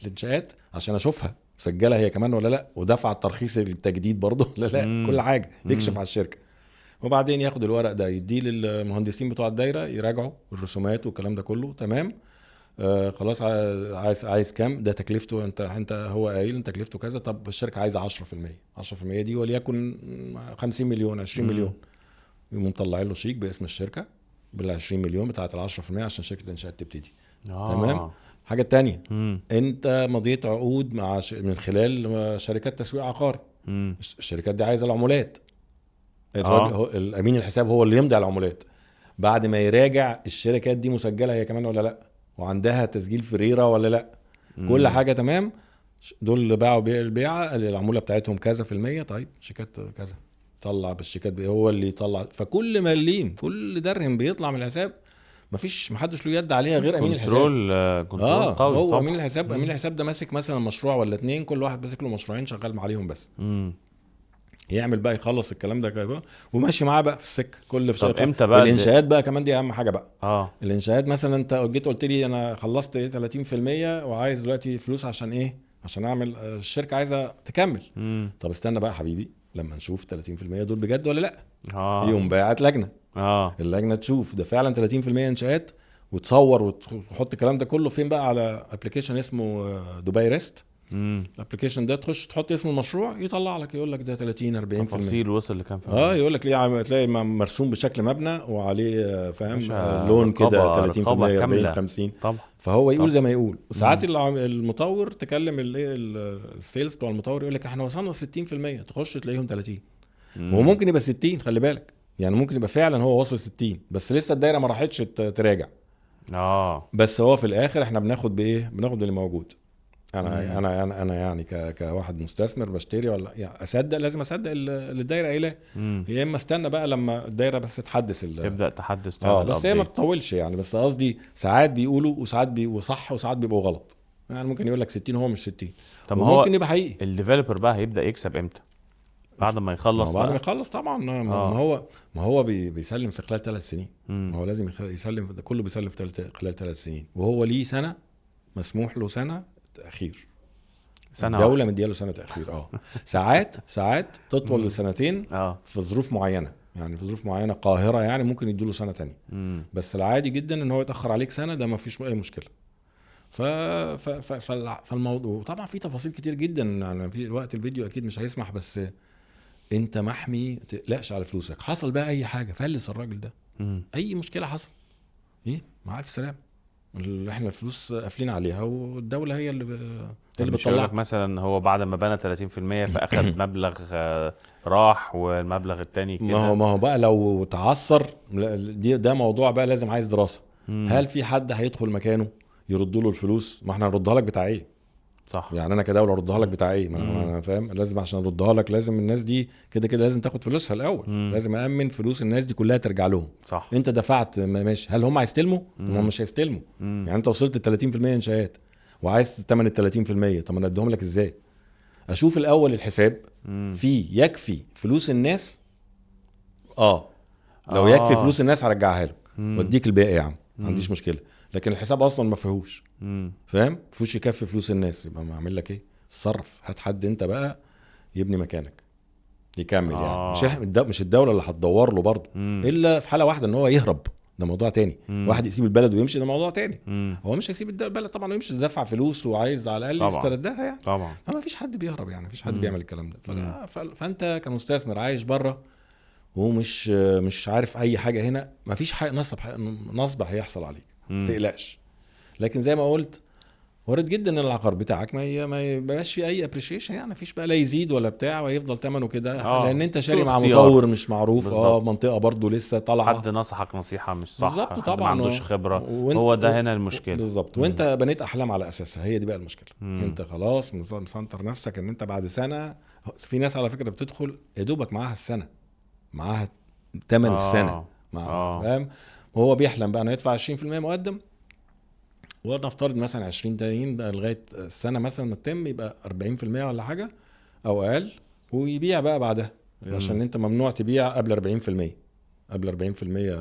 الانشاءات عشان اشوفها مسجله هي كمان ولا لا، ودفع الترخيص التجديد برضه ولا لا، كل حاجة يكشف على الشركة. وبعدين ياخد الورق ده يديه للمهندسين بتوع الدايرة يراجعوا الرسومات والكلام ده كله، تمام. خلاص عايز كام؟ ده تكلفته، انت هو قايل انت تكلفته كذا، طب الشركة عايزه 10%، 10% دي وليكن 50 مليون 20 مليون، يقوم مطلعين له شيك باسم الشركة بال 20 مليون بتاعه ال 10% عشان شركة الانشاءات تبتدي. تمام. حاجة تانية، انت مضيت عقود مع من خلال شركات تسويق عقاري. الشركات دي عايزه العمولات. الراجل هو الامين الحساب هو اللي يمضي على العمولات بعد ما يراجع الشركات دي مسجله هي كمان ولا لا، وعندها تسجيل في ريرة ولا لا. كل حاجة تمام. دول اللي باعوا البيعة العمولة بتاعتهم كذا في المية، طيب شيكات كذا، طلع بالشيكات هو اللي يطلع. فكل مليم كل درهم بيطلع من الحساب مفيش، محدش له يد عليها غير امين الحساب. control قوي. هو امين الحساب. امين الحساب ده ماسك مثلا مشروع ولا اتنين، كل واحد ماسك له مشروعين شغال عليهم بس. يعمل بقى يخلص الكلام ده كده وماشي معاه بقى في السكة كل في. طب امتى بقى الانشاءات بقى كمان؟ دي اهم حاجة بقى. الانشاءات مثلا انت جيت قلت لي انا خلصت ايه 30% وعايز دلوقتي فلوس عشان ايه؟ عشان اعمل الشركة عايزه تكمل. طب استنى بقى حبيبي لما نشوف 30% دول بجد ولا لا. يوم باعت لجنة. اللجنة تشوف ده فعلا 30% انشاءات، وتصور وتحط الكلام ده كله فين بقى؟ على application اسمه دبي ريست. ال application ده تخش تحط اسم المشروع يطلع لك يقول لك ده 30 40% تفاصيل وصل لكام في يقول لك ليه، تلاقي مرسوم بشكل مبنى وعليه فاهم لون كده 30% 40 50. طبعا. فهو يقول زي ما يقول. وساعات المطور تكلم ال sales بتوع المطور يقول لك احنا وصلنا 60%، تخش تلاقيهم 30. وممكن يبقى 60، خلي بالك يعني، ممكن يبقى فعلا هو وصل 60 بس لسه الدايرة ما راحتش تراجع. بس هو في الاخر احنا بناخد بايه؟ بناخد اللي موجود. انا انا انا انا يعني كواحد مستثمر بشتري ولا يعني اصدق، لازم اصدق اللي الدايرة قايلاه، يا اما استنى بقى لما الدايرة بس تحدث تبدا تحدث. بس هي ما بتطولش يعني. بس قصدي ساعات بيقولوا وساعات بيبقوا صح وساعات بيبقوا غلط يعني. ممكن يقول لك 60 هو مش 60. طب ممكن يبقى حقيقي. ال developer بقى هيبدا يكسب امتى؟ بعد ما يخلص. بعد ما يخلص طبعا. ما هو بيسلم في خلال 3 سنين. ما هو لازم يسلم كله، بيسلم في خلال 3 سنين، وهو ليه سنة مسموح له سنة تاخير. سنة الدولة مدياله سنة تاخير. ساعات تطول لسنتين في ظروف معينة يعني، في ظروف معينة قاهرة يعني ممكن يدوله سنة تانية. بس العادي جدا ان هو يتاخر عليك سنة، ده ما فيش اي مشكلة. فالموضوع طبعا في تفاصيل كتير جدا يعني، في وقت الفيديو اكيد مش هيسمح، بس انت محمي، تقلقش على فلوسك. حصل بقى اي حاجة فلس الراجل ده، اي مشكلة حصل ايه، مع الف سلامه، احنا الفلوس قافلين عليها والدولة هي اللي بتطلع. مثلا هو بعد ما بنى 30% فاخد مبلغ راح، والمبلغ التاني كده. ما هو بقى لو تعثر ده موضوع بقى لازم عايز دراسة. هل في حد هيدخل مكانه يردوا له الفلوس؟ ما احنا هنردها لك بتاع ايه؟ صح. يعني انا كدولة اردها لك بتاع ايه؟ ما انا فاهم، لازم عشان اردها لك لازم الناس دي كده كده لازم تاخد فلوسها الاول. لازم أأمن فلوس الناس دي كلها ترجع لهم. صح. انت دفعت ماشي، هل هم هيستلموا؟ هم مش هيستلموا. يعني انت وصلت 30% انشاءات وعايز ثمن ال 30%، طب انا اديهم لك ازاي؟ اشوف الاول الحساب فيه يكفي فلوس الناس. لو يكفي فلوس الناس هرجعها له واديك الباقي يا عم، ما عنديش مشكلة. لكن الحساب اصلا ما فيهوش، فاهم، فيهوش يكفي فلوس الناس، يبقى ما اعمل لك ايه؟ اتصرف، هات حد انت بقى يبني مكانك يكمل. يعني مش الدولة اللي هتدور له برضه، الا في حاله واحدة ان هو يهرب، ده موضوع تاني. واحد يسيب البلد ويمشي ده موضوع تاني. هو مش هيسيب البلد طبعا ويمشي، دفع فلوس وعايز على الاقل يستردها يعني. طبعا. ما فيش حد بيهرب يعني، مفيش حد بيعمل الكلام ده. فانت كمستثمر عايش بره ومش مش عارف اي حاجة هنا، مفيش حاجة نصب هيحصل عليك، ما تقلقش. لكن زي ما قلت، وارد جدا ان العقار بتاعك ما يبقاش فيه اي appreciation يعني، مفيش بقى لا يزيد ولا بتاع، ويفضل ثمنه كده، لان انت شاري مع مطور مش معروف. منطقة برضو لسه طالعه، حد نصحك نصيحة مش صح، بالظبط طبعا، ما عندوش خبره، هو ده هنا المشكلة. بالظبط. وانت بنيت احلام على اساسها، هي دي بقى المشكلة. انت خلاص مسنتر نفسك ان انت بعد سنة، في ناس على فكرة بتدخل يا دوبك معاها السنة، معاها ثمن السنة، مع فاهم، وهو بيحلم بقى انه يدفع 20% مقدم، ونفترض مثلا 20 تانيين بقى لغاية السنة مثلا ما تتم، يبقى 40% ولا حاجة او اقل، ويبيع بقى بعدها. عشان انت ممنوع تبيع قبل 40%، قبل 40%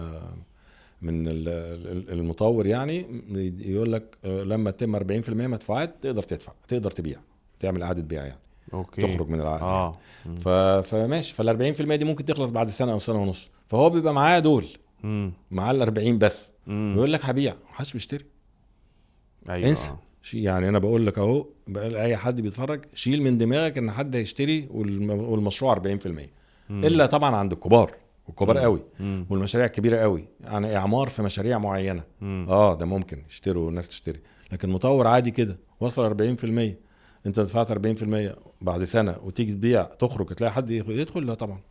من المطور يعني، يقول لك لما تتم 40% مدفوعات تقدر تدفع، تقدر تبيع، تعمل اعاده بيع يعني. okay. تخرج من العقد. يعني. فماشي، فال 40% دي ممكن تخلص بعد سنة او سنة ونص، فهو بيبقى معاه دول، معاه ال 40 بس، ويقول لك هبيع، محدش بيشتري. ايوه انسى. يعني انا بقول لك اهو، اي حد بيتفرج شيل من دماغك ان حد هيشتري والمشروع 40%. الا طبعا عند الكبار، والكبار قوي والمشاريع الكبيرة قوي، يعني اعمار في مشاريع معينة ده ممكن يشتروا والناس تشتري. لكن مطور عادي كده وصل 40%، انت دفعت 40% بعد سنة وتيجي تبيع تخرج تلاقي حد يدخل؟ لا طبعا،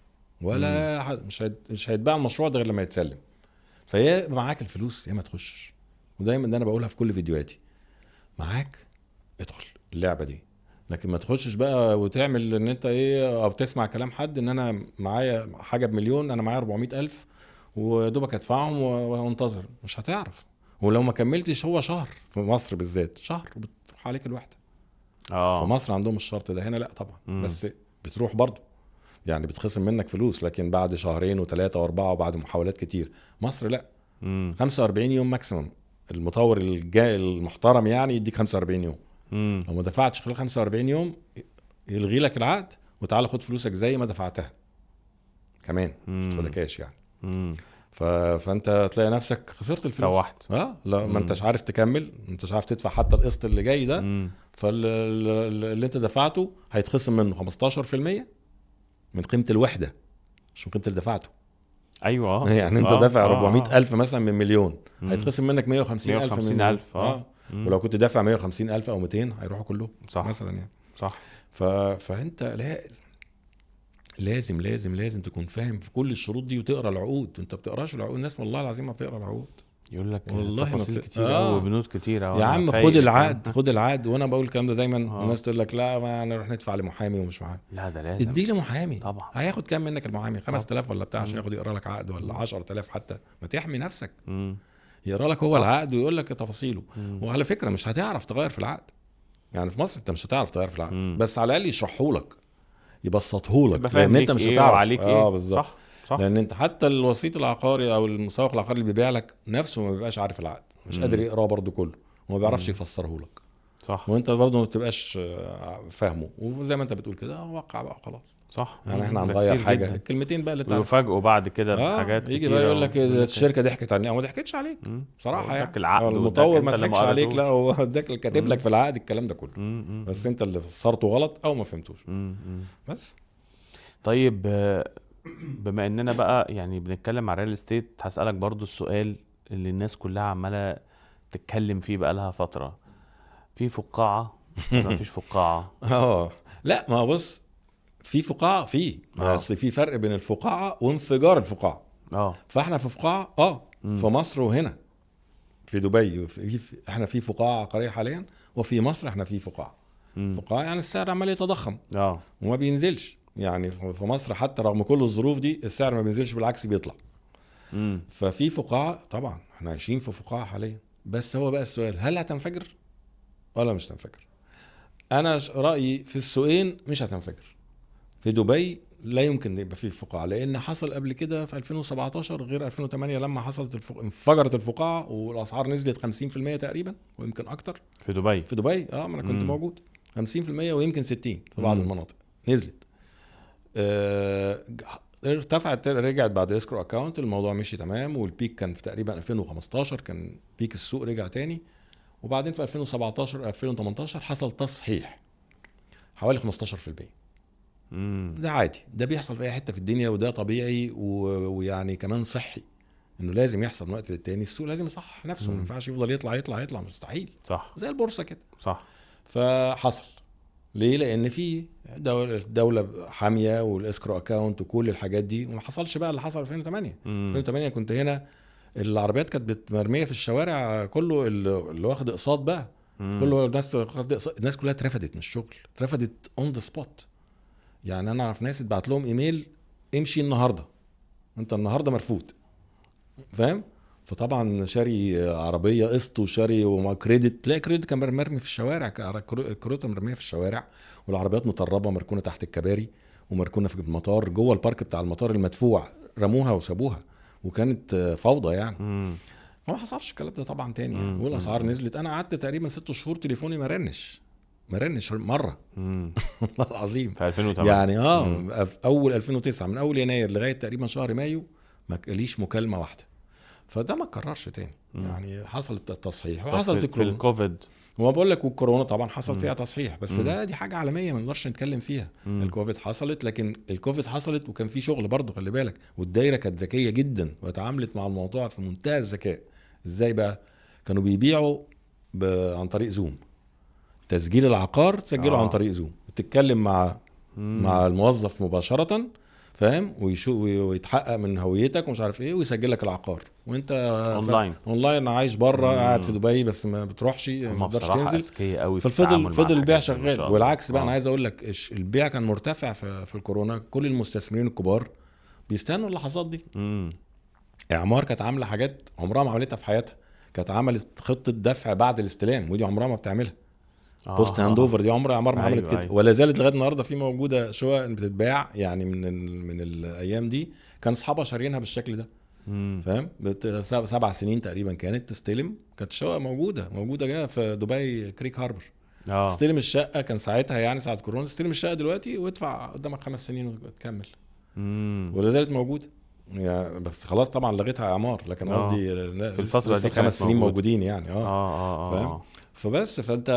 ولا حد، مش هيتباع المشروع ده غير لما يتسلم. فيا معاك الفلوس يا ما تخشش. ودايما ده انا بقولها في كل فيديوهاتي، معاك ادخل اللعبة دي، لكن ما تخشش بقى وتعمل ان انت ايه، او تسمع كلام حد ان انا معايا حاجة بمليون، انا معايا 400,000 ودوبك هدفعهم وانتظر. مش هتعرف. ولو ما كملتش هو شهر في مصر بالذات، شهر وبتروح عليك الوحدة. في مصر عندهم الشرط ده، هنا لا طبعا. بس بتروح برضو، يعني بتخصم منك فلوس، لكن بعد شهرين وثلاثة واربعة وبعد محاولات كتير. مصر لا، 45 يوم maximum. المطور الجاي المحترم يعني يديك 45 يوم. لو ما دفعتش خلال 45 يوم يلغي لك العقد وتعالى خد فلوسك زي ما دفعتها كمان، تاخدها كاش يعني. فانت تلاقي نفسك خسرت الفلوس، سوحت. لا ما انتش عارف تكمل، ما انتش عارف تدفع حتى القسط اللي جاي ده. فاللي انت دفعته هيتخصم منه 15% من قيمة الوحدة، مش من قيمة اللي دفعته. ايوه يعني انت دافع 400,000 مثلا من مليون، هيتخصم منك 150,000 من 150,000. ولو كنت دافع 150,000 او 200 هيروحوا كلهم. صح. مثلا يعني. صح. فانت لازم لازم لازم تكون فاهم في كل الشروط دي وتقرا العقود. وانت بتقراش العقود، الناس والله العظيم ما بتقرا العقود، يقول لك والله تفاصيل كتير وبنود كتير. يا عم خد العقد، خد العقد. وانا بقول الكلام ده دايما. الناس تقول لك لا ما نروح ندفع لمحامي ومش محامي. لا ده لازم ادي لمحامي طبعا. هياخد كام منك المحامي؟ 5000 ولا بتاع عشان ياخد يقرا لك عقد، ولا 10000 حتى. ما تحمي نفسك. يقرا لك هو العقد ويقول لك تفاصيله. وعلى فكرة مش هتعرف تغير في العقد، يعني في مصر انت مش هتعرف تغير في العقد. بس على الاقل يشرحه لك، يبسطه لك، لان انت مش هتعرف. إيه بالظبط. صح. لان انت حتى الوسيط العقاري او المسوق العقاري اللي بيبيع لك نفسه ما بيبقاش عارف العقد، مش قادر يقراه برضو كله، وما بيعرفش يفسره لك. صح. وانت برضو ما بتبقاش فاهمه، وزي ما انت بتقول كده وقع بقى خلاص. صح. يعني احنا هنغير حاجة الكلمتين بقى اللي تعرف، ويفاجئوا بعد كده بحاجات كتير. يجي بقى يقول لك الشركة ضحكت علينا، او ما ضحكتش عليك بصراحة يعني. المطور ما ضحكش عليك، لا هو اداك كاتب لك في العقد الكلام ده كله. بس انت اللي فسرته غلط او ما فهمتوش. بس طيب، بما اننا بقى يعني بنتكلم على ال real estate، هسألك برضو السؤال اللي الناس كلها عمالة تتكلم فيه بقالها فترة، في فقاعة ولا مفيش فقاعة؟ لا ما بص، في فقاعة، في اصل في فرق بين الفقاعة وانفجار الفقاعة. فاحنا في فقاعة في مصر وهنا في دبي، احنا في فقاعة عقارية حاليا، وفي مصر احنا في فقاعة. فقاعة يعني السعر عمال يتضخم وما بينزلش. يعني في مصر حتى رغم كل الظروف دي السعر ما بينزلش، بالعكس بيطلع. ففي فقاعة طبعا، احنا عايشين في فقاعة حاليا. بس هو بقى السؤال، هل هتنفجر ولا مش هتنفجر؟ انا رأيي في السوقين مش هتنفجر. في دبي لا يمكن يبقى فيه فقاعة، لان حصل قبل كده في 2017 غير 2008 لما حصلت انفجرت الفقاعة والاسعار نزلت 50% تقريبا ويمكن اكتر. في دبي. في دبي ما انا كنت موجود. 50% ويمكن 60 في بعض المناطق نزلت. ارتفعت، رجعت بعد escrow account، الموضوع مشي تمام. وال peak كان في تقريبا 2015، كان peak السوق رجع تاني. وبعدين في 2017 2018 حصل تصحيح حوالي 15%. ده عادي، ده بيحصل في اي حتة في الدنيا، وده طبيعي ويعني كمان صحي انه لازم يحصل من وقت للتاني. السوق لازم يصحح نفسه، ما ينفعش يفضل يطلع يطلع يطلع، مستحيل. صح. زي البورصة كده. صح. فحصل ليه؟ لان في دولة حامية وال escrow account وكل الحاجات دي، وما حصلش بقى اللي حصل في 2008. 2008 كنت هنا، العربيات كانت مرمية في الشوارع، كله اللي واخد اقساط بقى، كله الناس واخد اقساط، الناس كلها اترفدت من الشغل، اترفدت on the spot. يعني انا اعرف ناس اتبعت لهم ايميل امشي النهارده، انت النهارده مرفوض، فاهم؟ فطبعا شاري عربية قسط وشاري وما credit، تلاقي credit كان مرمي في الشوارع، كروته مرمية في الشوارع، والعربيات مطربه مركونة تحت الكباري ومركونه في المطار جوه ال park بتاع المطار المدفوع، رموها وسابوها، وكانت فوضى يعني. ما حصلش الكلام ده طبعا تاني يعني. والاسعار نزلت. انا قعدت تقريبا 6 شهور تليفوني ما رنش مرة. والله العظيم في 2008 يعني في اول 2009 من اول يناير لغاية تقريبا شهر مايو ما جاليش مكالمة واحدة. فده ما اتكررش تاني. يعني حصلت التصحيح وحصلت الكورونا في الكوفيد، وما بقول لك والكورونا طبعا حصل فيها تصحيح، بس ده دي حاجة عالمية ما نقدرش نتكلم فيها. الكوفيد حصلت، لكن الكوفيد حصلت وكان في شغل برضه، خلي بالك، والدايره كانت ذكية جدا وتعاملت مع الموضوع في منتهى الذكاء. ازاي بقى؟ كانوا بيبيعوا عن طريق زوم، تسجيل العقار تسجله عن طريق زوم، تتكلم مع الموظف مباشرة، فاهم، ويتحقق من هويتك ومش عارف ايه، ويسجل لك العقار وانت اونلاين عايش بره، قاعد في دبي بس ما بتروحش، ما بتقدرش تنزل. قوي ففضل البيع شغال. والعكس بقى، انا عايز اقول لك البيع كان مرتفع في الكورونا، كل المستثمرين الكبار بيستنوا اللحظات دي. اعمار كانت عامله حاجات عمرها ما عملتها في حياتها، كانت عملت خطه دفع بعد الاستلام، ودي عمرها ما بتعملها. post handover دي عمر اعمار ما عملت كده. ولا زالت لغاية النهارده في موجودة شقق بتتباع يعني من الايام دي، كان اصحابها شارينها بالشكل ده. فاهم، 7 سنين تقريبا كانت تستلم، كانت الشقة موجودة جاية في دبي كريك هاربر. تستلم الشقة كان ساعتها يعني ساعة كورونا، تستلم الشقة دلوقتي وادفع قدامك 5 سنين وتكمل. ولا زالت موجودة يعني، بس خلاص طبعا لغيتها اعمار، لكن قصدي في الفترة دي 5 سنين موجودين يعني. فاهم. فبس فانت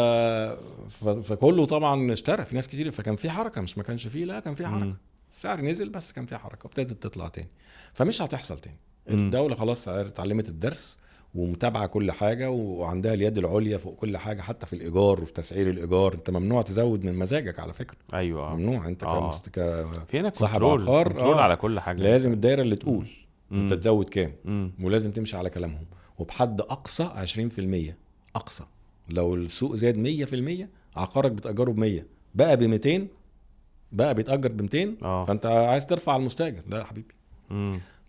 فكله طبعا اشترى، في ناس كتير، فكان في حركة، مش ما كانش فيه، لا كان في حركة. السعر نزل بس كان في حركة وابتدت تطلع تاني، فمش هتحصل تاني. الدولة خلاص اتعلمت الدرس ومتابعة كل حاجة، وعندها اليد العليا فوق كل حاجة، حتى في الايجار وفي تسعير الايجار. انت ممنوع تزود من مزاجك على فكرة. ايوه ممنوع، انت كصاحب عقار control على كل حاجة، لازم الدايرة اللي تقول انت تزود كام، ولازم تمشي على كلامهم، وبحد اقصى 20% اقصى. لو السوق زاد 100%، عقارك بتأجره ب100، بقى ب200، بقى بيتأجر ب200. فانت عايز ترفع المستأجر، لا يا حبيبي،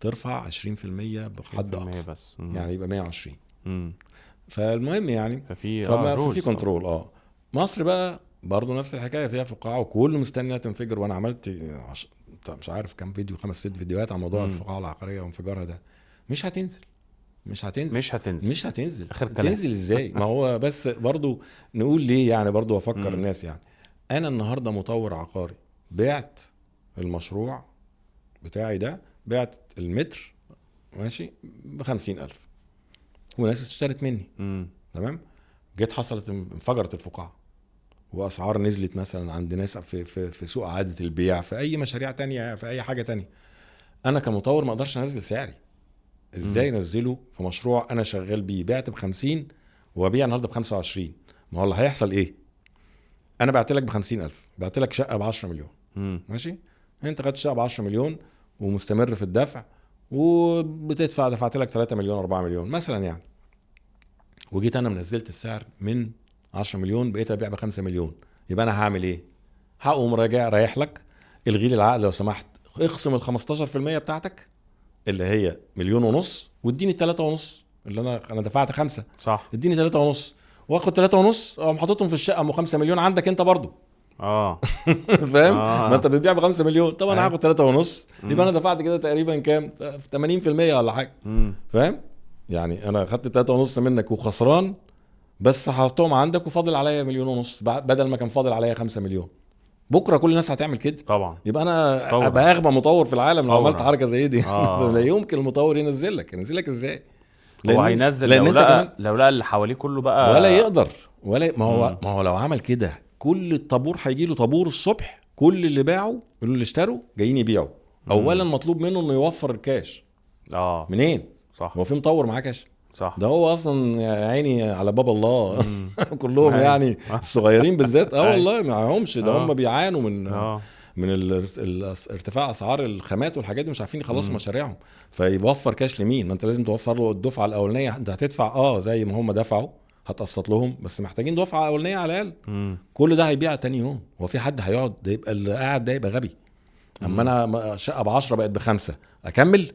ترفع 20% بحد اقصى بس. يعني يبقى 120. فالمهم يعني ففي control. مصر بقى برضو نفس الحكاية، فيها فقاعة وكله مستنيها تنفجر. وانا عملت مش عارف كام فيديو، 5 6 فيديوهات عن موضوع الفقاعه العقارية وانفجارها ده. مش هتنزل مش هتنزل مش هتنزل مش هتنزل. تنزل ازاي؟ ما هو بس برضو نقول ليه يعني، برضو افكر الناس يعني. انا النهارده مطور عقاري، بعت المشروع بتاعي ده، بعت المتر ماشي ب50,000، وناس اشترت مني. تمام. جيت حصلت انفجرت الفقاعه، واسعار نزلت مثلا عند ناس في في في سوق عادة البيع، في اي مشاريع تانية، في اي حاجة تانية. انا كمطور ما اقدرش انزل سعري. ازاي انزله في مشروع انا شغال بيه؟ بعت ب50 وابيع النهارده ب25. ما هو اللي هيحصل ايه؟ انا بعت لك ب50,000، بعت لك شقه ب10 مليون. ماشي، انت خدت شقه ب10 مليون ومستمر في الدفع، وبتدفع، دفعت لك 3 مليون 4 مليون مثلا يعني. وجيت انا منزلت السعر من 10 مليون، بقيت ابيع ب5 مليون. يبقى انا هعمل ايه؟ هقوم راجع رايح لك، الغي لي العقد لو سمحت، اخصم ال 15% بتاعتك اللي هي 1.5 مليون، واديني 3.5 اللي انا دفعت 5. صح، اديني 3.5 واخد 3.5، اقوم حاططهم في الشقة ام 5 مليون عندك انت برضو. فاهم؟ ما انت بتبيع ب5 مليون، طبعا انا هاخد 3.5، يبقى انا دفعت كده تقريبا كام؟ 80% ولا حاجة. فاهم؟ يعني انا خدت 3.5 منك وخسران، بس حطهم عندك وفاضل عليا 1.5 مليون بدل ما كان فاضل عليا 5 مليون. بكره كل الناس هتعمل كده طبعا. يبقى انا ابقى اغبى مطور في العالم لو عملت حركة زي دي. لا يمكن المطور ينزل لك، ينزل لك ازاي؟ هو هينزل لو لقى اللي حواليه كله بقى ولا يقدر ولا ما هو ما هو لو عمل كده كل الطابور هيجي له طابور الصبح، كل اللي باعوا اللي اشتروا جايين يبيعوا. اولا مطلوب منه انه يوفر الكاش. منين؟ صح، هو في مطور معاه كاش؟ صح، ده هو اصلا يا عيني على باب الله. كلهم يعني الصغيرين بالذات والله معهمش، ده هم بيعانوا من ارتفاع اسعار الخامات والحاجات دي، مش عارفين يخلصوا مشاريعهم. فيوفر كاش لمين؟ ما انت لازم توفر له الدفعة الاولانية، انت هتدفع زي ما هم دفعوا هتقسط لهم، بس محتاجين دفعه اولانيه على الاقل. كل ده هيبيع تاني يوم. هو في حد هيقعد؟ ده يبقى اللي قاعد ده يبقى غبي. اما انا شقه ب10 بقت ب5، اكمل؟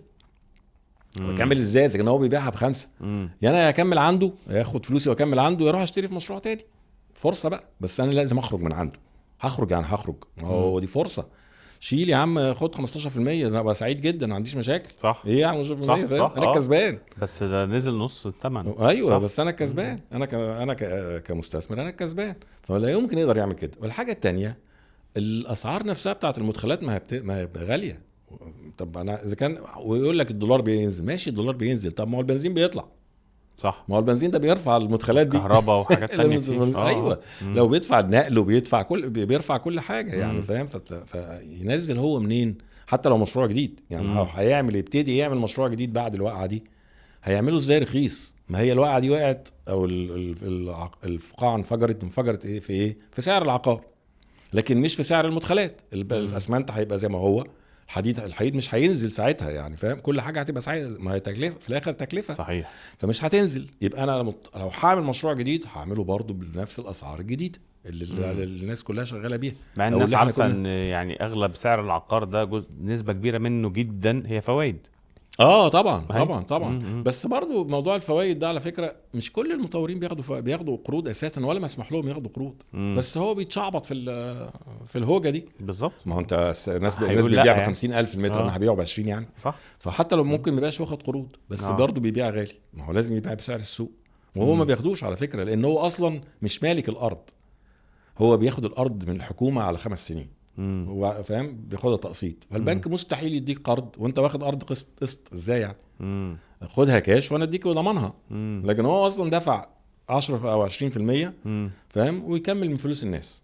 اكمل ازاي اذا كان هو بيبيعها ب5؟ يعني انا اكمل عنده، ياخد فلوسي واكمل عنده، يروح اشتري في مشروع تاني. فرصة بقى، بس انا لازم اخرج من عنده. هخرج يعني هخرج، ما هو دي فرصة. شيل يا عم، خد 15%، انا ابقى سعيد جدا، ما عنديش مشاكل. صح، ايه يعني 15%؟ صح، انا الكسبان. بس ده نزل نص الثمن. ايوه صح. بس انا الكسبان، انا كمستثمر انا الكسبان. فلا يمكن يقدر يعمل كده. والحاجة الثانية، الاسعار نفسها بتاعت المدخلات ما هي غالية. طب انا اذا كان ويقول لك الدولار بينزل، ماشي الدولار بينزل، طب ما هو البنزين بيطلع. صح، ما هو البنزين ده بيرفع المدخلات دي، كهرباء وحاجات تانية كتير. ايوه. لو بيدفع النقل وبيدفع كل، بيرفع كل حاجة يعني، فاهم؟ فينزل هو منين؟ حتى لو مشروع جديد يعني، هيعمل يبتدي يعمل مشروع جديد بعد الوقعة دي، هيعمله ازاي رخيص؟ ما هي الوقعة دي وقعت او الفقاعه انفجرت ايه في ايه؟ في سعر العقار، لكن مش في سعر المدخلات. الاسمنت هيبقى زي ما هو، الحديد مش هينزل ساعتها يعني، فاهم؟ كل حاجة هتبقى ساعتها، ما هي تكلفة في الاخر، تكلفة. صحيح. فمش هتنزل. يبقى انا لو هعمل مشروع جديد هعمله برضو بنفس الاسعار الجديدة اللي الناس كلها شغالة بيها، مع الناس عارفه ان يعني اغلب سعر العقار ده جزء نسبه كبيرة منه جدا هي فوائد. طبعا طبعا طبعا. بس برضو موضوع الفوائد ده على فكرة مش كل المطورين بياخدوا قروض اساسا، ولا مسموح لهم ياخدوا قروض. بس هو بيتشعبط في الهوجه دي. بالظبط. ما هو انت الناس بتبيع ب 50,000 المتر، انا هبيعه ب 20 يعني. صح. فحتى لو ممكن ما يبقاش واخد قروض، بس برضو بيبيع غالي. ما هو لازم يبيع بسعر السوق، وهو ما بياخدوش على فكرة، لان هو اصلا مش مالك الارض، هو بياخد الارض من الحكومة على 5 سنين. هو فاهم، بياخدها تقسيط. فالبنك مستحيل يديك قرض وانت واخد ارض قسط ازاي يعني؟ خدها كاش وانا اديك وضمنها. لكن هو اصلا دفع 10 او 20%، فاهم؟ ويكمل من فلوس الناس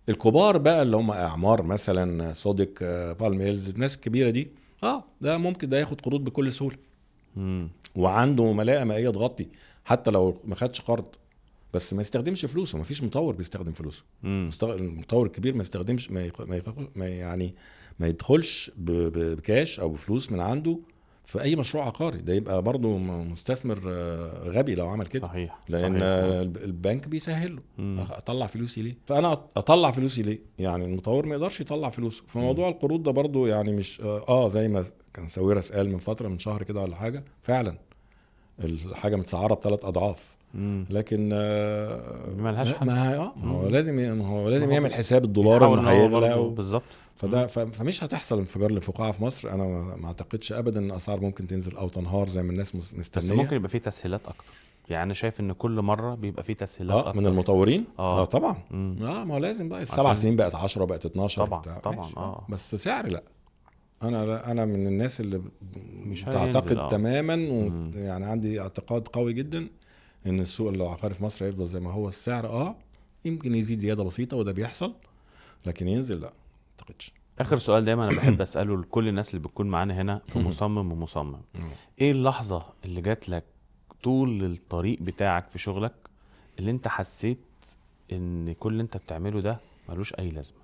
الكبار بقى اللي هم اعمار مثلا، صادق، بالم هيلز، الناس الكبيرة دي، ده ممكن ده ياخد قروض بكل سهولة. وعنده ملاءة مائية تغطي حتى لو ما خدش قرض، بس ما يستخدمش فلوسه. ما فيش مطور بيستخدم فلوسه. المطور الكبير ما يستخدمش، ما يعني ما يدخلش بكاش او بفلوس من عنده في اي مشروع عقاري. ده يبقى برضو مستثمر غبي لو عمل كده. صحيح. لان صحيح. البنك بيسهل له. اطلع فلوسي ليه؟ فانا اطلع فلوسي ليه؟ يعني المطور ما يقدرش يطلع فلوسه. فموضوع القروض ده برضو يعني مش زي ما كان ساويرس قال من فترة، من شهر كده ولا حاجة، فعلا الحاجة متسعره ب3 اضعاف. لكن ما لهاش حل. ما هو لازم، ما هو لازم يعمل حساب الدولار انه هيغلى بالظبط. فده فمش هتحصل انفجار للفقاعه في مصر. انا ما اعتقدش ابدا ان الاسعار ممكن تنزل او تنهار زي ما الناس مستنيه. بس ممكن يبقى فيه تسهيلات اكتر يعني. انا شايف ان كل مرة بيبقى فيه تسهيلات اكتر من المطورين. طبعا. ما هو لازم بقى 7 سنين بقت 10 بقت 12 طبعا طبعا. بس سعر لا، انا من الناس اللي مش تعتقد تماما، ويعني عندي اعتقاد قوي جدا ان السوق العقاري في مصر هيفضل زي ما هو. السعر يمكن يزيد زيادة بسيطة وده بيحصل، لكن ينزل لا اعتقدش. اخر سؤال دايما انا بحب اساله لكل الناس اللي بتكون معانا هنا في مصمم ومصمم، ايه اللحظة اللي جات لك طول الطريق بتاعك في شغلك اللي انت حسيت ان كل اللي انت بتعمله ده ملوش اي لازمه،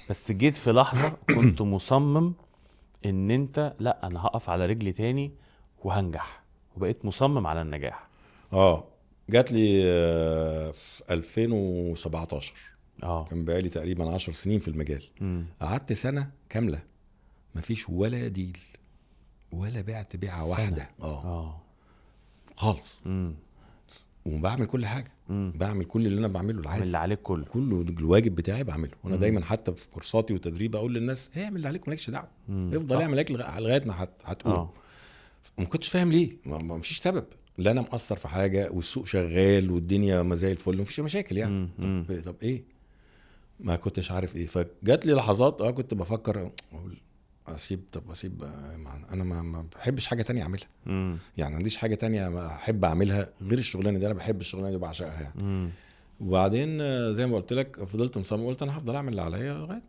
بس جيت في لحظة كنت مصمم ان انت لا انا هقف على رجلي تاني وهنجح، وبقيت مصمم على النجاح؟ جات لي في 2017. كان بقالي تقريبا 10 سنين في المجال. قعدت سنة كاملة مفيش ولا ديل ولا بعت بيعة واحدة خالص. وبعمل كل حاجة. بعمل كل اللي انا بعمله العادي، اللي عليك كله الواجب بتاعي بعمله. وانا دايما حتى في كورساتي وتدريب اقول للناس اعمل اللي عليك مالكش دعوة، افضل اعمل عليك لغاية ما هتقوم. ما كنتش فاهم ليه، ما فيش سبب، لا انا مقصر في حاجة والسوق شغال والدنيا ما زي الفل ومفيش مشاكل يعني. طب ايه؟ ما كنتش عارف ايه. فجات لي لحظات كنت بفكر اقول اسيب، طب اسيب، انا ما بحبش حاجة تانية اعملها. يعني ما عنديش حاجة تانية احب اعملها غير الشغلانة دي، انا بحب الشغلانة دي وبعشقها يعني. وبعدين زي ما قلت لك فضلت مصمم، قلت انا هفضل اعمل اللي عليا لغاية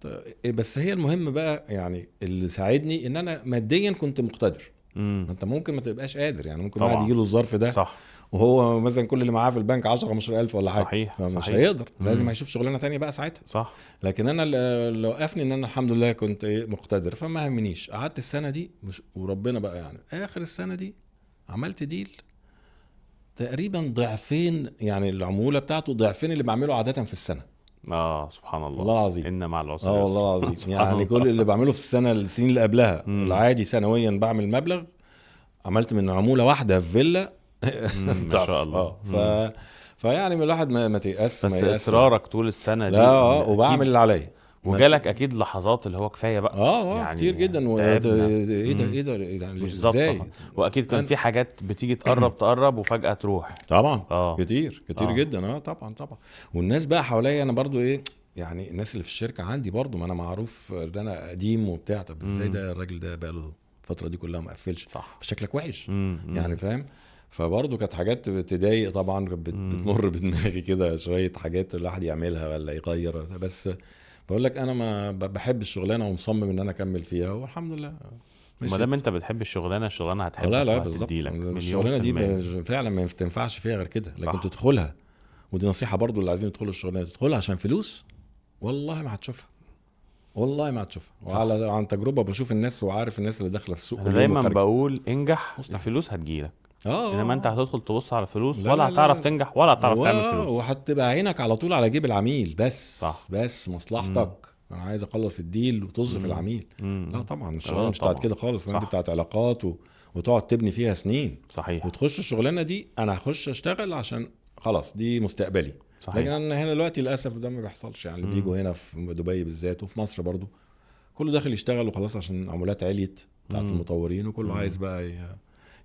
إيه. بس هي المهم بقى يعني اللي ساعدني ان انا ماديا كنت مقتدر. انت ممكن ما تبقاش قادر يعني، ممكن واحد يجي له الظرف ده صح، وهو مثلا كل اللي معاه في البنك 10 15,000 ولا حاجة، صحيح، مش صحيح. هيقدر، لازم هيشوف شغلانة تانية بقى ساعتها، صح. لكن انا اللي وقفني ان انا الحمد لله كنت مقتدر، فما همنيش. قعدت السنة دي مش، وربنا بقى يعني اخر السنة دي عملت ديل تقريبا ضعفين، يعني العمولة بتاعته ضعفين اللي بعمله عادة في السنة. سبحان الله، والله العظيم، ان مع العسر يسرا. والله العظيم يعني كل اللي بعمله في السنة، السنين اللي قبلها العادي سنويا بعمل مبلغ، عملت من عمولة واحدة في فيلا ما شاء الله. فيعني الواحد ما تيأس، بس اصرارك طول السنة دي. لا وبعمل اللي عليا، وجالك اكيد لحظات اللي هو كفاية بقى. يعني كتير جدا. ايه ده ايه ده يعني ازاي؟ واكيد كان في حاجات بتيجي تقرب وفجاة تروح. طبعا. كتير كتير جدا. طبعا طبعا. والناس بقى حواليا انا برضو ايه، يعني الناس اللي في الشركة عندي برضو، ما انا معروف ده انا قديم وبتاع، طب ازاي ده الراجل ده بقاله الفترة دي كلها ما قفلش؟ صح، شكلك وحش. يعني فاهم. فبرضه كانت حاجات بتضايق طبعا، بتمر بدماغي كده شوية حاجات الواحد يعملها ولا يغير، بس بقول لك انا ما بحب الشغلانة ومصمم ان انا اكمل فيها، والحمد لله. ما دام انت بتحب الشغلانة، الشغلانة هتحبك. لا لا بالظبط، الشغلانة دي فعلا ما تنفعش فيها غير كده، لكن صح. تدخلها، ودي نصيحة برضو اللي عايزين يدخلوا الشغلانة، تدخلها عشان فلوس والله ما هتشوفها، والله ما هتشوفها. وعلى عن تجربه بشوف الناس وعارف الناس اللي داخله في السوق. انا دايما بقول انجح الفلوس هتجيلك. انما انت هتدخل تبص على فلوس ولا لا هتعرف تنجح ولا هتعرف تعمل فلوس، وهتبقى عينك على طول على جيب العميل بس. صح. بس مصلحتك. انا عايز اخلص ال deal وطز في العميل. لا طبعا الشغلانة مش بتاعت كده خالص، دي بتاعت علاقات وتقعد تبني فيها سنين. صحيح. وتخش الشغلانة دي انا هخش اشتغل عشان خلاص دي مستقبلي. صحيح. لكن انا هنا دلوقتي للاسف ده ما بيحصلش يعني. اللي بيجوا هنا في دبي بالذات وفي مصر برضو كله داخل يشتغل وخلاص عشان عمولات عليت بتاعت المطورين، وكله عايز بقى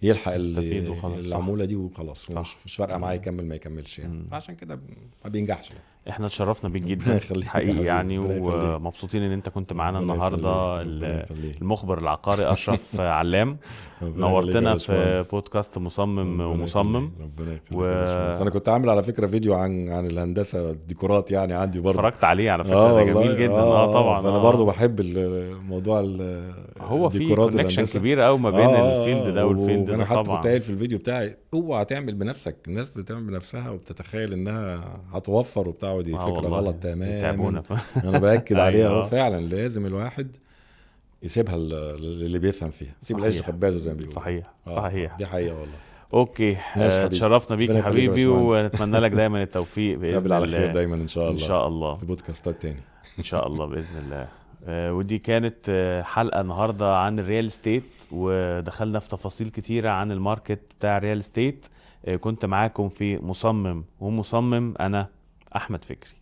يلحق العمولة دي وخلاص، مش فارقه معاه يكمل ما يكملش يعني. عشان كده ما بينجحش يعني. احنا اتشرفنا بيك جدا حقيقي يعني، ومبسوطين ان انت كنت معانا النهارده، المخبر العقاري اشرف علام. نورتنا في بودكاست مصمم ومصمم. ربنا يخليك. انا كنت عامل على فكرة فيديو عن الهندسة الديكورات يعني، عندي برضه اتفرجت عليه على فكرة، ده جميل جدا. طبعا انا برضه بحب الموضوع، هو في connection كبير قوي ما بين ال field ده وال field ده. انا حتى كنت قايل في الفيديو بتاعي اوعى تعمل بنفسك، الناس بتعمل بنفسها وبتتخيل انها هتوفر وبتاع، ودي فكرة غلط تماما. انا باكد عليها. هو فعلا لازم الواحد يسيبها اللي بيفهم فيها، سيب العيش لخبازه زي ما بيقولوا. صحيح. صحيح، دي حقيقة والله. okay، اتشرفنا بيك يا حبيبي، ونتمنى لك دايما التوفيق باذن الله. على خير دايما ان شاء الله. ان شاء الله في بودكاستات تاني ان شاء الله باذن الله. ودي كانت حلقة النهارده عن ال real estate، ودخلنا في تفاصيل كتيرة عن ال market بتاع ال real estate. كنت معاكم في مصمم ومصمم، انا أحمد فكري.